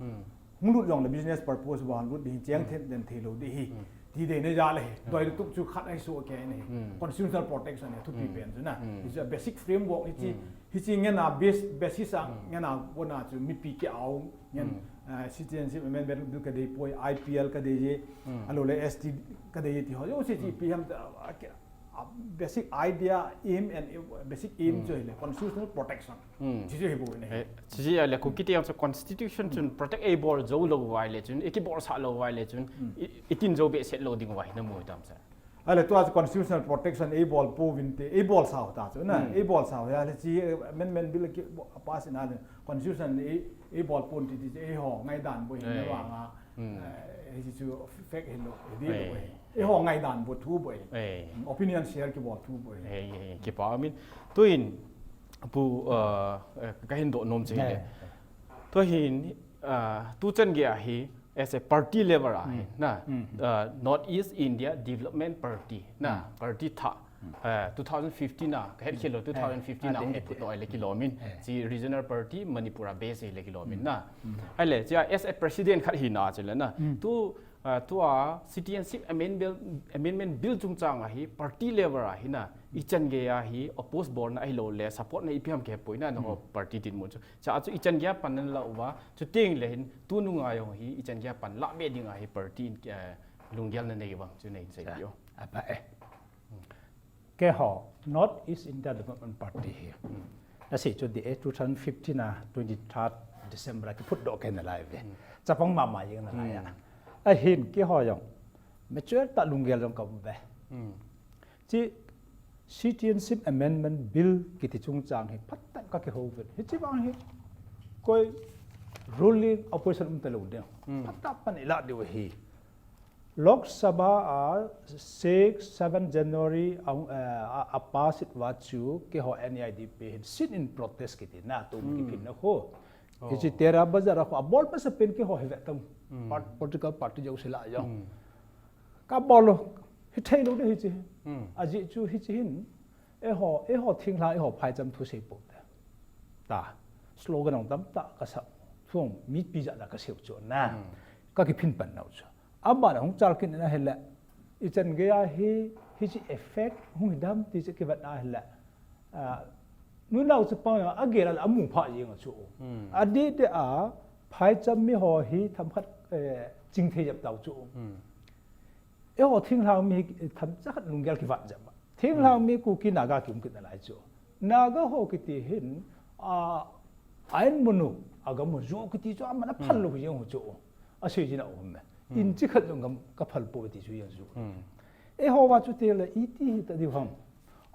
Hung lut jong le business purpose ba hung lut ding cheng thei den thei lou ding hi. Ti dei na ja le hi. Doi le tup chu khat ai so ke ni. Constitutional protection hi thupi pen chu na. It's a basic framework hi chi. Hichi ngen a bas-, basis a ngen a kona chu mipi ki au ngen, ah, Citizenship Amendment Bill ka dei poi, I P L ka dei je, alo le S T ka dei je ti ho. Jo si chi pi ham ta, ah, ke, ah, basic idea, aim and, eh, basic aim chu hi le constitutional protection. Chi chu hi bou ne. Eh, chi chi a le Kuki te jong chu constitution chun protect ei bol jou lou uva le chun, ei kibol sah lou uva le chun, i, i tin jou behseh lou ding uva hi na mu tam sir. Ahile tua chu constitutional protection ei bol pouvin te, ei bol sau ta chu na, ei bol sau hi a le chi amendment bill ki pass in a le constitution ei, ei bol pon ti ti chu eiho ngaidan bou hi na vang a, eh, hichi chu fact hi lou, hi di lou hi. Eiho ngaidan bou thu bou hi. Opinion share kibol thu bou hi. Kipa min. Tuin, Pu, uh, eh, ka hin doh nom cheh le. Tua hin, uh, tu chan gei a hi, as a party level a hi, na, uh, North East India Development Party, na, party thah, Eh, two thousand fifteen a, ka het khel lou, two thousand fifteen a, hung kiphut doh ahile kilom in. Chi regional party, Manipur a base ahile kilom in na. Ahile, chia as a president khat hina chule na. Tu, eh, tua citizenship amendment, amendment bill chungchang a hi, party level a hi na, ichan gei a hi, oppose bolna ahilou le, support na ipi ham kihepoi na, nangho party dinmun chu. Cha chu ichan gei a pan nala uva, chuteng le hin, tunung a jong hi, ichan gei a pan la be ding a hi, party in, eh, lunggel nanei vang, chu nei sei pi o. Apa e. Keiho, North East India Development Party hi. Nasei chu di e two thousand fifteen a twenty-third December a kiphut doh kei nalai ve. Chapang mama jeng nalai a. Ahin keiho jong. Mature tah lunggel jong ka um ve. Chi Citizenship Amendment Bill kiti chungchang hi phatah in ka kihou uvin. Hichi vang hi. Koi ruling opposition um talou ding. Phatah pan ilah diu ahi. Lok Sabha a six, seven January a, eh, a, a pass it uva chu keiho N E I D P hin sit in protest kiti na tum kiphin na kho. Hichi Tera Bazar a kho a bol masa pen keiho hi ve tam. Part-, political party jouse lah jong. Ka bol lou, hithei lou ding hichi. Ajeh chu hichi hin, eiho, eiho thinglhang, eiho phaicham thu sei pou te. Ta, slogan jong tamtah ka sa, thu jong mipi jat jat ka sei u chu na. Ka kiphin pan nau chu. Aban a hung chal kit in ahile, ichan gei a hi, hichi effect hung hi dam ti chu kivet na ahile. Ah, nunau chapang jong agel a le amu pha jeng a chu. Adeh deh a, phaicham mi ho hi themkhat, eh, chingthei jep tau chu. Eiho thinglhang mi hi themcha khat lunggel kivat jep a. Thinglhang mi Kuki Naga kium kit nalai chu. Naga ho kiti hin, a, a inmun u, agam u, ju kiti chu aman aphal lou jeng u chu. Asei jin a um e. Inchi khat jong gam ka phal pou ti chu jeng chu. Eiho va chu tile iti hita diu ham.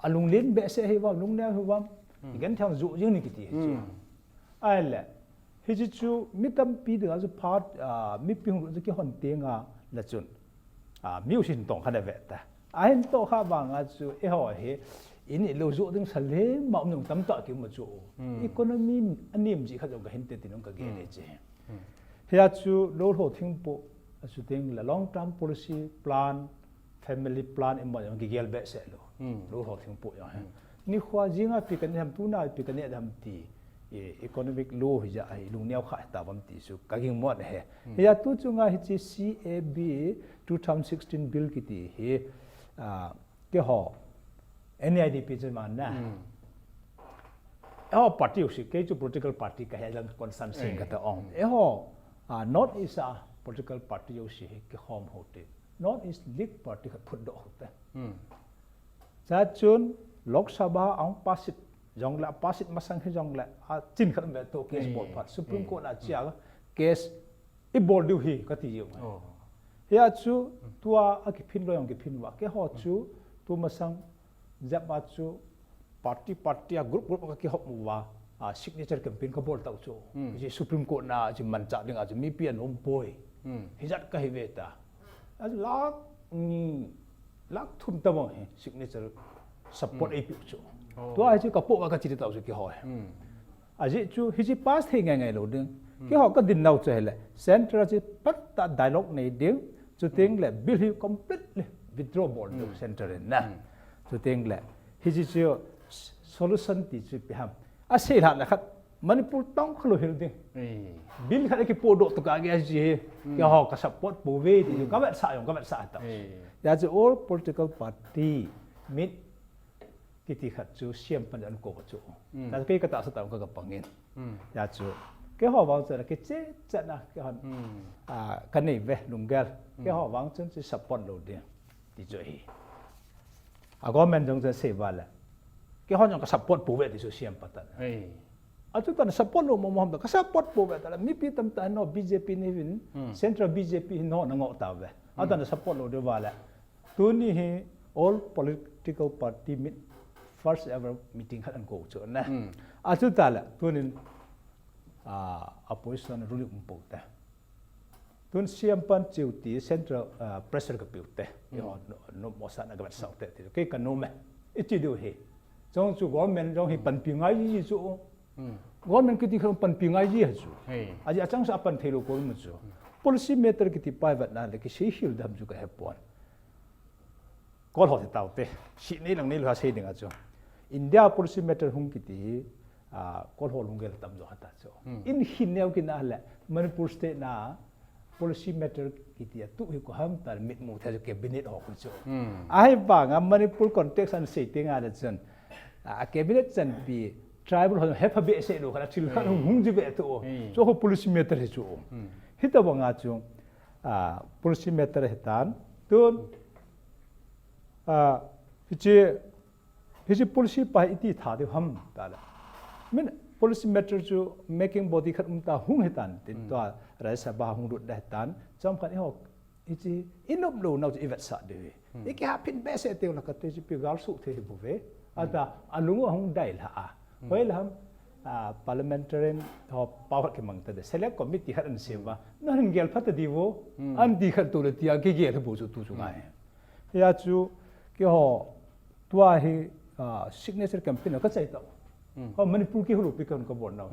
Alunglen behseh hi va, lungneo hi va. Igenthei ju jeng ni kiti hi chu. Ahile, hichi chu mi tampi dinga chu phat, ah, mipi hung chu kihon tenga la chun. Ah, mi u sin tong khat ave ta. Ahin toh kha vanga chu eiho hi, in ilou ju ding sa leng ma um jong tamtah kium a chu. Economy anem ji khat jong ka hin te ti jong ka gel e che. Hia chu lou lho thingpoh, a chuteng le long term policy plan, family plan, imo jong kigel behseh lou. Lou lho thingpoh jong he. Nikho jing a ipi kaneh ham, tuna ipi kaneh ham ti, e, economic law hi ja hi lungneo kha ta vam ti chu ka ging mo na he. Hia tu chunga hichi C A B two thousand sixteen bill kiti hi, ah, keiho N E I D P chu man na. Eiho party u si, kei chu political party ka he jong concern sing ka ta ong. Eiho, ah, North East a political party u si hi kikhom ho te. North East League Party khat phut doh u te. Cha chun Lok Sabha a hung pass it jong le, pass it masang hi jong le, a chin khat um ve to case bol phat. Supreme Court a chia case i bol diu hi ka ti jeng. Hia chu tua a kiphin lou jong kiphin uva. Keiho chu tu masang jep a chu party, party a group, group a ka kihop uva, a, signature campaign ka bol tau chu. Hichi Supreme Court na chu manchah ding a chu mipi anom poi. Hijat ka hi ve ta. A lakh ni, lakh thum tabang hi signature support ei piu chu. Tua hichi ka poh uva ka chi tau chu keiho hi. Ajeh chu hichi pass thei ngai ngai lou ding. Keiho ka din nau chu hile. Central chu phat ta dialogue nei ding. Chuteng le bill hi completely withdraw bol ding central in na. Chuteng le hichi chu solution ti chu ipi ham. Asei lhah le khat Manipur tong kha lou hel ding. Bill khat kipoh doh tu ka ge ji hi. Keiho ka support pou ve ti chu ka vetsah jong ka vetsah tau. Hia chu all political party meet kiti khat chu C M pan an ko chu. Ta kei ka tahsa tah ka ka pang in. Hia chu keiho vang chu la kiche chan a keihon, a, ka nei ve lunggel. Keiho vang chun chu support lou ding ti chu hi. A government jong chun sei uva le. Keihon jong ka support pou ve ti chu C M pa tan. A chu tan support lou mo mo ham ka support pou ve ta la mipi tamtah no B J P ni vin, central B J P hi no na ngo ta ve. A tan support lou ding uva le. Tuni hi all political party meet, first ever meeting khat an ko chu na. A chu ta le, tunin, a, opposition ruling um pou te. Tun C M pan cheu ti central, a, pressure ka piu te. Eiho, no, no, mo sa na ka vetsah te ti. Kei ka nom e. I ti diu hi. Jong chu government jong hi panpi ngai ji chu. Government kiti khat panpi ngai ji ha chu. Aji achang sa pan thei lou ko mu chu. Policy matter kiti pa vat na le kisei hil dam chu ka he pon. Kol ho te tau te. Si nei lang nei lou ha sei ding a chu. India policy matter hung kiti hi, ah, kol ho lung gel tam jo ha ta chu. Hmm. In hin neo kin a le, Manipur state na policy matter kiti a tu hi ko ham ta mit mu the cabinet ho ko chu. Hmm. Ahi banga Manipur context an sei te nga le chun. A cabinet chan pi tribal ho he pha be se lo kha thil khan hung ji be tu. Hmm. Chu ho policy matter hi chu. Hmm. Hi ta banga chu. Ah, policy matter hi tan. Tun Ah, hiche, hiche policy pa iti tha deu ham ta le. Min policy matter chu making body khat um ta hung hi tan tin tua Rajya Sabha hung lut da hi tan. Chom khat iho, hiche inop lou nau chu i vetsah deu hi. I kiha phin be se teu la ka te chu pi gal su the hi bu ve. Ata alung hung dai la a. Hoi la ham, ah, parliamentarian ho power ki mang ta de. Select committee khat an sem va. Na hin gel phat ta di vo. An di khat tu le tia ki gel bu chu tu chu ngai. Hia chu, keiho, tua hi, ah, signature campaign ka chai tau. Ho Manipur kihulu pi kan ka bol nau.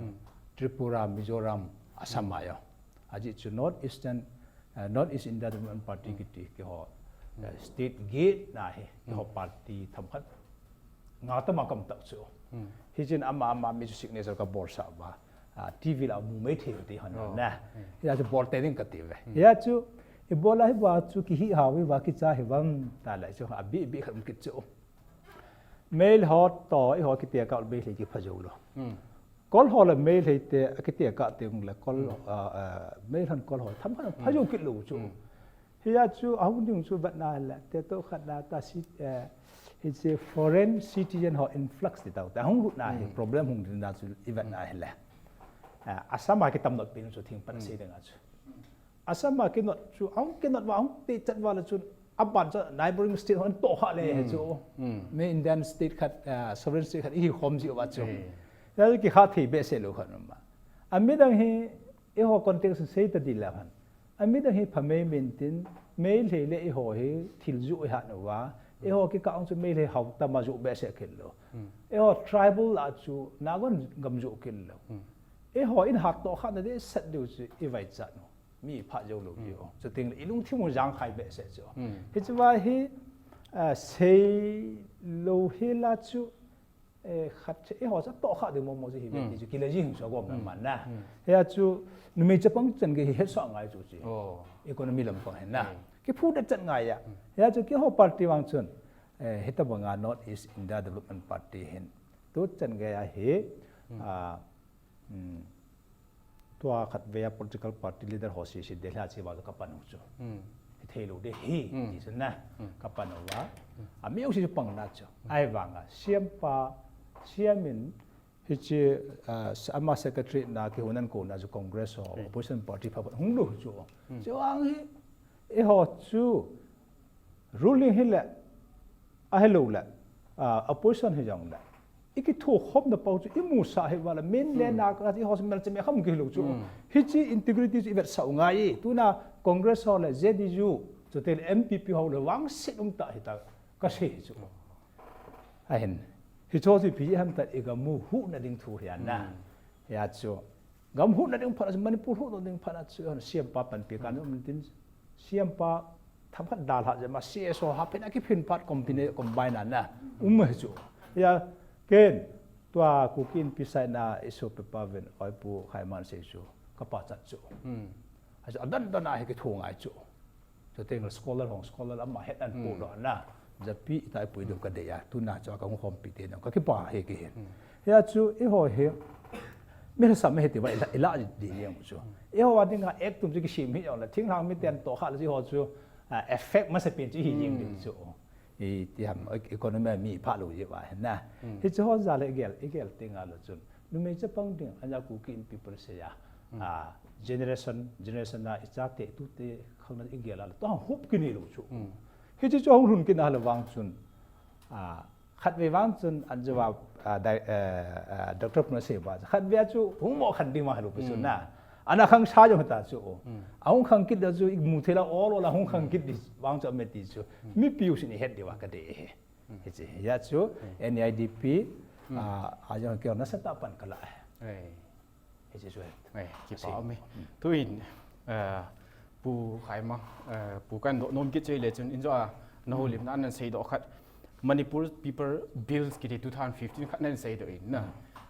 Tripura, Mizoram, Assam ayo. Aji chu North Eastern, ah, North East India Development Party kiti keiho, ah, state gate na hi, keiho party tham khat. Nga ta ma kam tak chu. Hi chin ama ama mi chu signature ka bol sa ba. Ah, T V la mu mai thei ti han na. Hia chu bol te ding ka ti ve. Hia chu, i bol a hi ba chu ki hi hau hi ba ki cha hi bam ta la chu a bi bi khat um kit chu. Mail ho to i ho ki te ka be le ki pha jo lo. Kol ho le mail he te a ki te ka te le kol, ah, ah, mail han kol ho tham khan pha jo kit lo chu. Hia chu a hung ding chu vat na le te to khat na ta si, eh, it's a foreign citizen ho influx ti tau. Ta hung lut na hi problem hung ding na chu i vat na hi le. Ah, Assam a ki tam not pin chu thing pan sei ding a chu. Assam a ki not chu, a hung ki not va, a hung te chat va la chu, a ban cha neighboring state hon to kha le he chu. Me Indian state khat, ah, sovereign state khat, i hi khom ji va chu. Ya ki kha thei be se lo khan ma. A mi dang hi, i ho context sei ta di la khan. A mi dang hi pha mei min tin, mei le le i ho hi, thil ju i ha no va. I ho ki ka ong chu mei le hau ta ma ju be se khel lo. I ho tribal la chu, na gon gam ju khel lo. I ho in hak to kha na de set diu chu, i vai cha no. Mi pha jo lo diu. Chu ting i lung thim u jang khai be se chu. Hi chu va hi, ah, sei lo hi la chu, eh, khat che, eh, ho cha to kha ding mo mo chu hi ve ti chu, kila ji hung sa gom na man na. Hia chu, numei chapang chan gei hi het sa ngai chu chi. Economy lam pang hen na. Ki phu da chan ngai ya. Hia chu ki ho party wang chun, eh, hita banga North East India Development Party hin. Tu chan gei a hi, ah, tua khat ve a political party leader ho si si de hla chi va ka pan chu. Hi thei lo de hi, ti chu na. Ka pan va. A mi u si chu pang na chu. Ai vanga, siam pa, siam in, hi chi, ah, ama secretary na ki hunan ko na chu Congress ho, opposition party pha hung lo chu. Chu ang hi, i ho chu, ruling hi le, a hi lo le, ah, opposition hi jong le. I ki thu khop na pau chu, i mu sa hi va le, min le na ka i ho mel che me kham ki lo chu. Hi chi integrity chu i vet sa u ngai. Tu na Congress ho le, Z D U, chu te le M P P ho le, wang sit um ta hi ta. Ka sei chu. A hin. Hi cho chu pi ham ta i ka mu hu na ding thu hi a na. Ya chu. Gam hu na ding phat a chu, Manipur hu na ding phat a chu, siam pa pan pi kan um tin, siam pa tham khat dal ha jama, C S O ha pen a ki phin pat combine, combine na na, um he chu. Ya, ken, tua Kuki Inpi side na i so pe pa ven, oi pu khai man sei chu, ka pa chat chu. Ha chu, a dan dan a he ki thu ngai chu. Chuteng le scholar hong, scholar ama het an pu lo na. Japi itai pui do ka de ya. Tu na chu ka hung khom pi te na. Ka kipa he ki hen. Hia chu i ho he. Mi la sam he ti ba ila, ila di yang chu. I ho a ding a ek tum chu ki sim hi yong la. Thing hang mi ten to kha la chi ho chu, ah, effect ma sa pin chu hi yeng ding chu. I ti ham, e-, economy mi pha lo ye ba hen na. Hi chu ho za le gel, i gel ting a lo chun. Numei chapang ding, anya Kuki Inpi pol se ya. Ah, generation, generation na i cha te tu te khang na i gel a la. To hang hup ki ni lo chu. Hi chi chu hung lhun ki na la wang chun. Ah, khat ve wang chun an jawab, ah, dai-, eh, eh, Doctor Puna se ba. Khat ve chu hung mo khan ding ma lo pi chun na. Ana khang sa jong ta chu. A hung khang kit da chu i mu thei la ol ol a hung khang kit di wang chu me ti chu. Mi piu sin i het di wa ka de he. Hi chi, ya chu, N E I D P, ah, a jong keo na sa ta pan ka la. Hi chi chu. Kipa um e. Tu in, eh, Pu Khaimang, eh, Pu kan do nom kit chu le chun in jo a, Na houlimna a nan seidoh khat. Manipur People Bills kiti two thousand fifteen khat nan seidoh in na.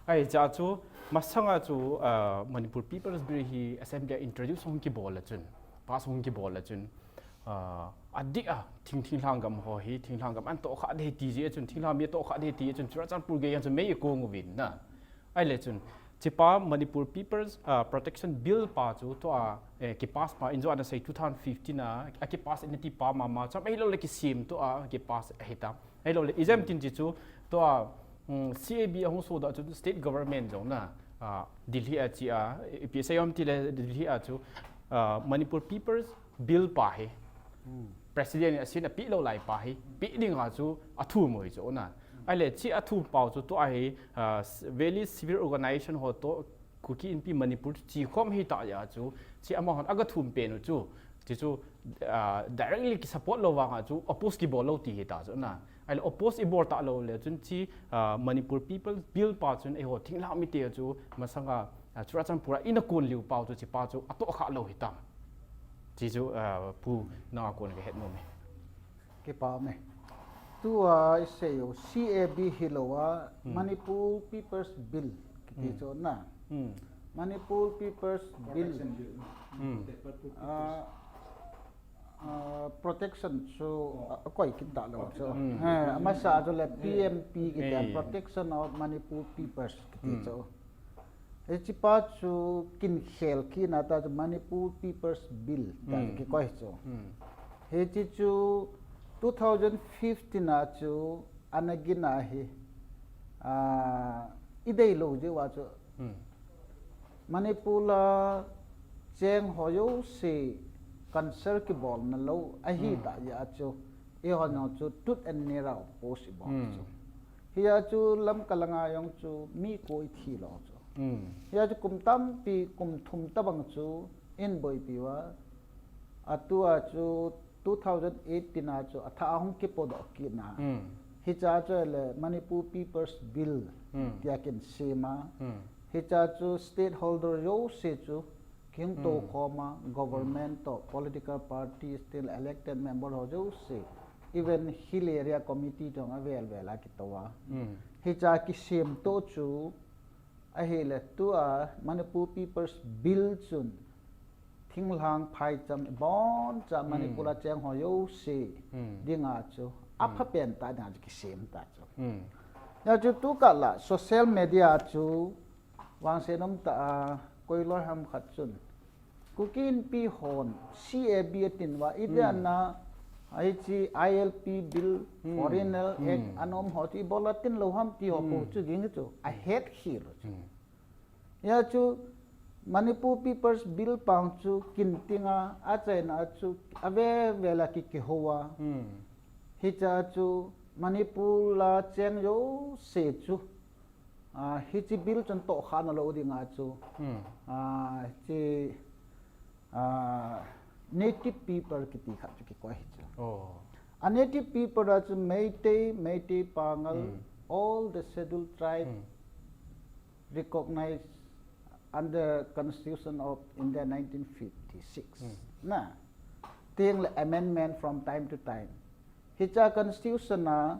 Ahi cha chu, masanga chu, ah, Manipur People's Bill hi Assembly a introduce hung kibol a chun, pass hung kibol a chun, ah, adik a, thing, thinglhang gam ho hi, thinglhang gam an tohkhah ding ti jeh a chun, thinglhang mi tohkhah ding ti jeh a chun, Churachandpur gei a chun mei i kong uvin na. Ahile chun, chipa Manipur People's, ah, Protection Bill pa chu tua, eh, kipass pa, in jo ana sei two thousand fifteen a, a kipass in ti pa mama, cham ahilou le kisem tua kipass ahi ta. Ahilou le, ijemtin chi chu, tua, um, C A B ahung sodoh chu state government jong na, ah, Delhi a chi a, ipi sei um ti le Delhi a chu, ah, Manipur People's Bill pa hi. President in a sin a peh lou lai pa hi, peh dinga chu a thum u hi chu na. Ahile chi a thum pau chu tua hi, ah, s-, Valley Civil Organization ho toh Kuki Inpi Manipur chu chi khom hi ta ya chu, chi amahon aga thum pen u chu, chi chu, ah, directly ki support lou vanga chu oppose kibol lou ti hi ta chu na. Ahile oppose i bol ta lou le chun chi, ah, Manipur People's Bill pa chun eiho thinglhang mite chu masanga, ah, Churachandpur a ina kon liu pau chu chi pa chu atohkhah lou hi tam. Chi chu, ah, Pu nanga kon ka het nom e. Kipa me. Tua i sei u C A B hilou a Manipur People's Bill kiti chu na. Manipur People's Bill. Ah, ah, protection chu a, a koi kit ta lou chu. He, amasa chu le P M P kiti a, Protection of Manipur Peoples kiti chu. Hichi pa chu kin khel kit na ta chu Manipur People's Bill ta chu kikoi chu. Hichi chu two thousand fifteen a chu ana gin a hi, ah, i dei lou jeh uva chu Manipur a cheng ho jouse cancel kibolna lou ahi ta ya chu, eiho jong chu tooth and nail a oppose i bol chu. Hia chu Lamka langa jong chu mi ko i thi lou chu. Hia chu kum tampi, kum thum tabang chu in boipi uva, atua chu two thousand eighteen a chu athah a hung kipodoh kit na. Hicha chu le Manipur People's Bill tia kin sem a. Hicha chu stakeholder jouse chu kihung tou khom a, government toh, political parties, til elected member ho jouse, even Hill Area Committee jong avel vel a kitou a. Hicha kisem toh chu ahile tua Manipur People's Bill chun thinglhang phaicham iboncha Manipur a cheng ho jouse dinga chu apha pen ta dinga chu kisem ta chu. Hia chu tukah la social media chu vangset um tah a koi loi ham khat chun Kuki Inpi hon C A B atin uva, i dia na, hichi I L P Bill, Foreigner Act, ana um ho chu ibola tin lou ham ti ho pu chu ging chu ahet khel u chu. Hia chu Manipur People's Bill pang chu kin tinga achaina chu avel vel a ki kihou a. Hicha chu Manipur a cheng jouse chu Ah, hichi bill chun tohkhah na lou dinga chu. Ah, hichi, ah, native people kiti khat chu kikoi hi chu. A native people a chu Meitei, Meitei Pangal, all the scheduled tribe recognized under Constitution of India nineteen fifty-six. Na, teng le amendment from time to time. Hicha constitution a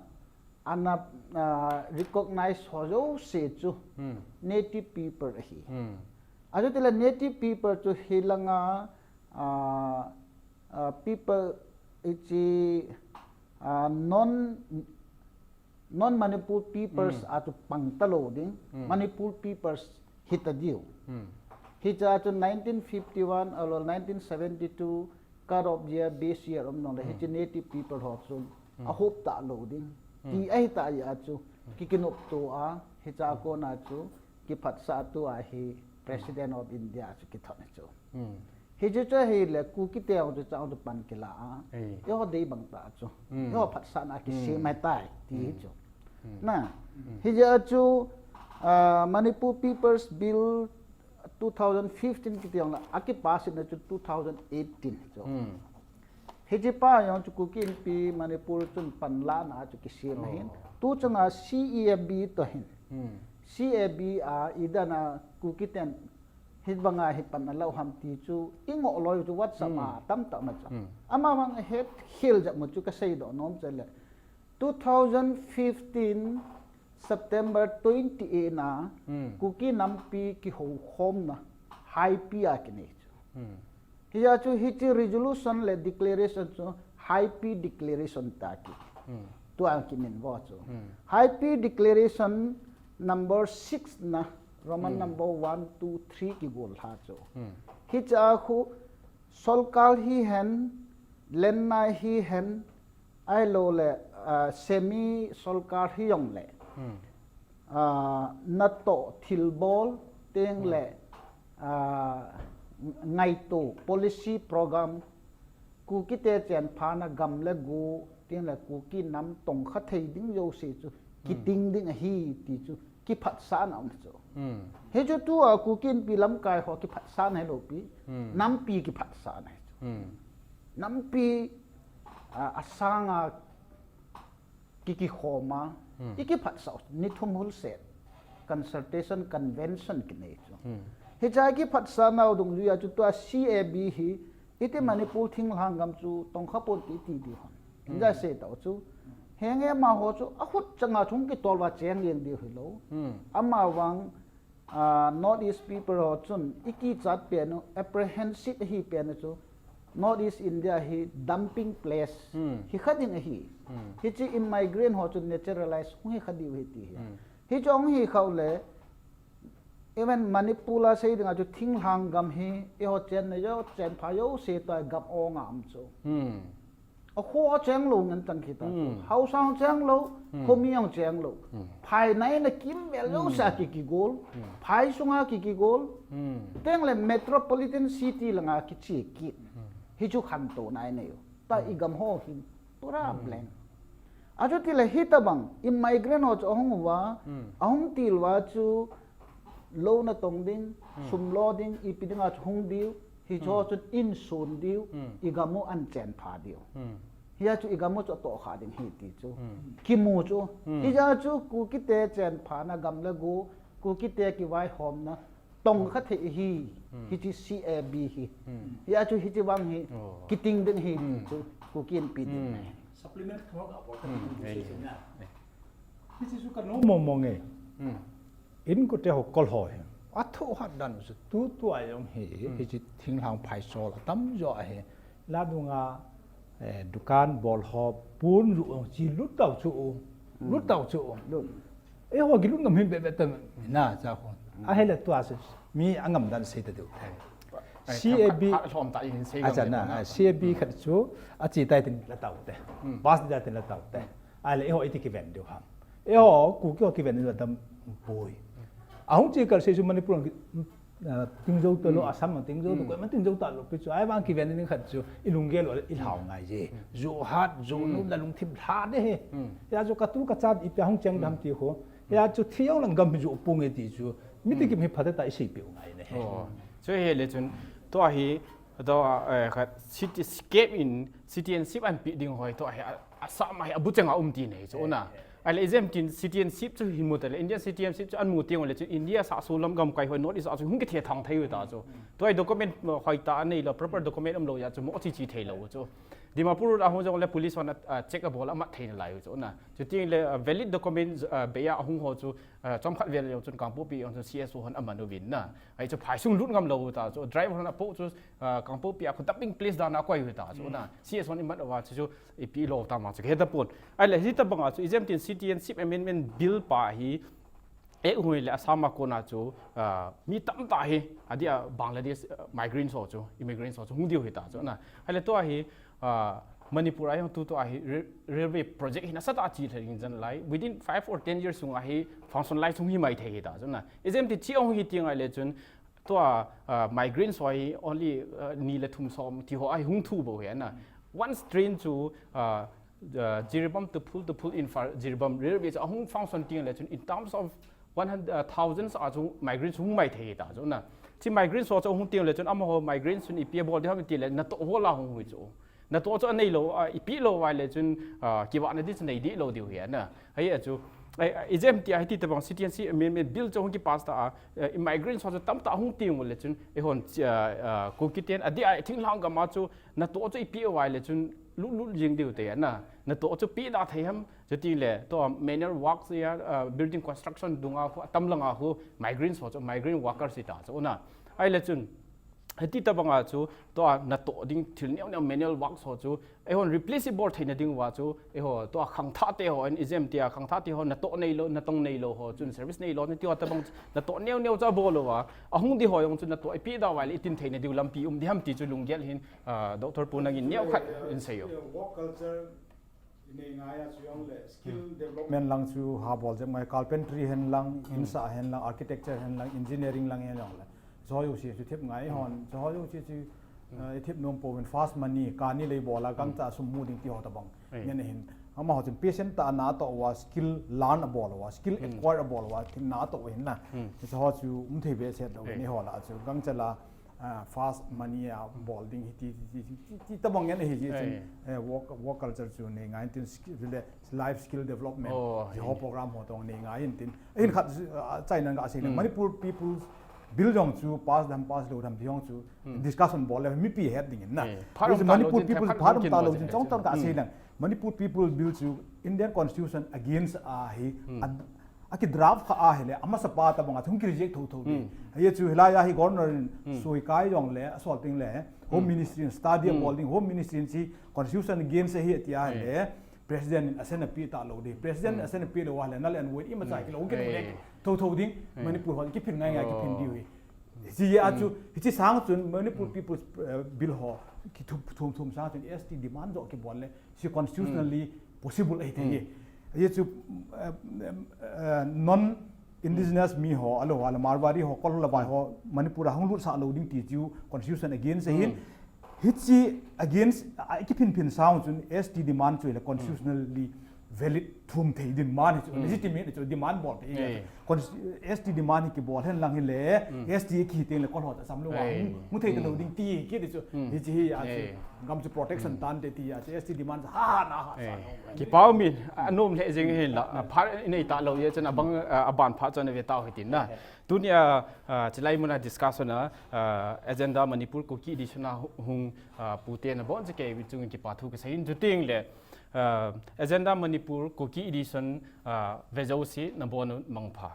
ana, ah, recognize ho jouse chu native people ahi. Achuti le native people chu hilanga, ah, ah, people hichi, ah, non, non Manipur peoples a chu pang talou ding, Manipur peoples hita diu. Hicha chu nineteen fifty-one alol nineteen seventy-two cut off year base year um nong le hichi native people ho chu ahop talou ding. Ti ahi ta ya chu kikinop to a hicha kona chu kiphatsah tu a hi President of India chu kithon chu. Hichu chu hile Kuki te chu chang chu pan kila a. Eiho dei bang ta chu. Eiho phatsahna kisem mai tai ti hi chu. Na, hija chu, ah, Manipur People's Bill two thousand fifteen kiti jong la, akipass na chu two thousand eighteen chu. Hichi pa jong chu Kuki Inpi Manipur chun panlana chu kisem ahin. Tu chunga C E A B to hin. C A B a idana Kuki ten Hibanga hi pan a lo ham ti chu i ngoh loi chu WhatsApp a tam tak na chu. Ama mang het khel jat mo chu ka sei do nom che le. Two thousand fifteen September twenty-eight na Kuki nampi ki ho khom na Haipi a ki nei chu. Hia chu hichi resolution le declaration chu Haipi declaration ta ki. Tu ang ki min vo chu. Haipi declaration number six na Roman number one, two, three ki gol ha chu. Hicha khu solkar hi hen, lenna hi hen, ai lo le, ah, semi solkar hi yong le. Ah, na to thilbol teng le, ah, ngaito policy program Kukite chenphana gam le gu, tin le Kuki nam tongkha thei ding jouse chu, kiting ding ahi ti chu, kiphatsahna um chu. Hichu tua Kuki Inpi lamkai ho kiphatsahna hilou pi, nampi kiphatsahna hi chu. Nampi, a, asanga ki, kikhoma, i kiphatsah, ni thum hulse, consultation, convention kinei chu. Hicha kiphatsahna u dungjuia chu tua C A B hi, iti Manipur thinglhang gam chu tongkha pon ti ti di hon. Inja se tau chu. Henge amaho chu, ahut changa chung kitolva cheng leng di hilou. Amavang, ah, North East people ho chun, i kichat pen u, apprehensive hi pen u chu, North East India hi dumping place hi kha ding ahi. Hichi immigrant ho chun naturalize hung hi kha diu hi ti hi. Hichu hung hi khau le, even Manipur la sei dinga chu thinglhang gam hi, eiho chenna jo, chenpha jouse tua gam ong a um chu. Akho a cheng lou ngen tang kita chu. Haosa a cheng lou, khomi a cheng lou. Phai nai na kimvel jouse a ki, kigol. Phai sunga ki, kigol. Teng le metropolitan city langa kiche kit. Hichu khantou nai nei u. Ta i gam ho hi pura blank. Achuti le hitabang immigrant ho chu ahung uva, ahung til uva chu lou na tong ding, sum lo ding, ipi dinga chu hung diu, hicho chu in sun diu, i gam u an chenpha diu. Hia chu i gam u chu atoh kha ding hi ti chu. Kimu chu. Hia chu Kukite chenphana gam le gu, Kukite kivaihomna, tongkha thei hi, hichi C A B hi. Hia chu hichi vang hi, kiting ding hi, chu Kuki Inpi ding. Supplement thua ka bol ka ding chu sei na. Hichi chu ka nom mong mong e. Inkote ho kol ho hi. Athu hat dan chu tu tu a jong hi, hichi thinglhang phaisol atam jo ahi. La dunga, eh, dukan bol ho pun ru chi lut tau chu. Lut tau chu. Eiho kilut ngam him bebe ta na cha khon. Ahile tua se mi angam dan sei ta diu. C A B, acha na, C A B khat chu achi tai tin la tau te. Bus tai tin la tau te. Ahile eiho iti kiven diu ham. Eiho Kuki ho kiven diu tam poi. Ahung chi kal sei chu Manipur Tingjo ta lou, Assam a tingjo ta, koima tingjo ta lou, pi chu, ahivang kiven ding khat chu, i lunggel lou, i lhau ngai je. Johat, jonu, na lungthim lha de he. Hia chu ka tu ka chat ipi hung cheng dam ti ho. Hia chu thiau lang gam hi jo pung e ti chu, mi ti kim hi phat ta i sei piu ngai ne he. Chu he le chun, tua hi, tua, eh, ka city escape in, citizenship an pi ding hoi, tua hi, a, a sa ma hi, a bu chang a um ti nei chu, na. Ahile ijemtin citizenship chu hin mu ta le, Indian citizenship chu an mu teng le chu India sahso lam gamkai ho North East a chu hung kithe thang thei u ta chu. Tua hi document, uh, hoitah a nei lou, proper document um lou jeh chu mo chi chi thei lou chu. Dimapur road a hung jong le police hon a, uh, check a bol a mat thei nalai u chu na. Chuti le, uh, valid document, uh, bei a hung ho chu, uh, chomkhat vel jong chun Kangpokpi jong chun C S O hon a man uvin na. Ahi chu phaisung lut ngam lou u ta chu. Driver hon a po chu, uh, Kangpokpi a khu dumping place dan a koi u ta chu na. C S O hon i mat uva chu chu ipi lou tam a chu, heta pon. Ahile, hitabang a chu, ijemtin Citizenship Amendment Bill pa hi, eh, hui le Assam a kona chu, ah, mi tamtah hi, adia Bangladesh, ah, migrants ho chu, immigrants ho chu, hung diu hi ta chu, na. Ahile, tua hi, ah, Manipur a jong tu tua hi, re-, railway project hi nasatah a chi thei ding jan lai, within five or ten years sunga hi, function lai chung hi mai thei hi ta chu, na. Ijemtin chi ong hi ti ngai le chun, tua, ah, migrants ho hi only, ah, ni le thum som ti ho a hi hung thu bou hi na. Once train chu, ah, ah, Jiribam to Phul, to Phul Imphal, Jiribam railway chu ahung function teng le chun in terms of one hundred, ah, thousands a chu migrants hung mai thei ta chu na. Chi migrants ho chu hung teng le chun amaho migrants chun ipi a bol ding ham ti le natoh bol a hung hui chu. Natoh chu anei lou, ah, ipi lou vai le chun, ah, kivahna di chu nei di lou diu hi na. Ahi a chu, Ai, ai, ijemtia hiti tabang citizenship amendment bill chu hung kipass ta a, eh, migrants ho chu tamtah hung teng uleh chun, eihon, ah, ah, Kuki ten, adeh a thinglhang gam a chu, natoh chu ipi uva leh chun, lut lut jing diu te ana, natoh chu pe da thei ham, chuti leh, tua manual work sia, ah, building construction dunga khu, atam langa khu, migrants ho chu, migrant workers ita chu, ana, ahileh chun, hiti tabanga chu, tua natoh ding thil neo neo manual works ho chu, eihon replace ibol theina diuva chu, eiho, tua khangthah te ho, and ijemtia khangthah te ho, natoh neilou, natong neilou ho, chun service neilou, nati ho tabang, natoh neo neo chu abol uva, ahung di ho jong chu natoh ipi da uva leh itin theina diu lampi um di ham ti chu lunggel hin, ah, Doctor Pu nangin neokhat in seiyo. Work culture inei ngai a chu jong le skill development lang chu ha bol jep ngai, carpentry hen lang, insah hen lang, architecture hen lang, engineering lang hen jong le. Chu ho jouse chu thep ngai hon, chu ho jouse chu, eh, ithep nom pouvin fast money, kani lei bol a gangcha sum mu ding ti ho tabang. Ngen ahin. Amaho chun patient tah a natoh uva skill learn abol uva, skill acquire abol uva, thil natoh uva hin na. Chu ho chu um thei behseh lou, eiho lah a chu gangcha la, ah, fast money a bol ding hi ti, ti, ti, ti, ti tabang ngen ahi jeh chun, eh, work, work culture chu nei ngai tin skill, le life skill development, ti ho program ho tong nei ngai in tin. Ahin khat, ah, chainan ga sei le, Manipur People's Bill jong chu pass dam, pass lou dam ti jong chu discussion bol le mipi het ding in na. Phat um ta lou Manipur People's, phat um ta lou jin chong chong ga sei lang. Manipur People's Bill chu Indian Constitution against ahi, a, akidraft kha ahile, amasa pa tabang a hung kireject thotho ding. Hiche chu hilai a hi Governor in sui kai jong le, asol teng le, Home Ministry in study abol ding, Home Ministry in chu Constitution against ahi ati ahile, President in assent ape talou ding. President in assent ape lou ahile, null and void imacha kilou, kilou le, thotho ding, Manipur ho kiphin ngai ngai kiphin diu hi. Hiche a chu, hiche sang chun Manipur People's, eh, Bill ho, kithum, thum, thum sang chun S T demand joh kibol le, hiche constitutionally possible ahi thei. Hiche chu, eh, eh, non indigenous mi ho, alo, alo Marwari ho, Kol ho, Lavai ho, Manipur a hung lutsah lou ding ti chu constitution against ahin. Hiche against, a, kiphin phin sang chun S T demand chu le constitutionally valid thum thei demand hi chu, legitimate chu demand bol thei. Cons-, S T demand hi kibol hen lang hile, S T kihi teng le Kol ho ta sam lou a, mu thei talou ding ti kiti chu, hiche hi a chu, gam chu protection tan te ti a chu, S T demand ha ha na ha sa. Kipah um in, anom lheh jing hin la, phat inei talou jeh chun abang, ah, aban phat chun ave tau hitin na. Tunia, ah, chilai muna discussion a, ah, Agenda Manipur Kuki edition a hu-, hung, ah, pute nabonchauvin kei chunga kipathu kasei in, chuteng le, ah, Agenda Manipur Kuki edition, ah, vejouse nabon mangpha.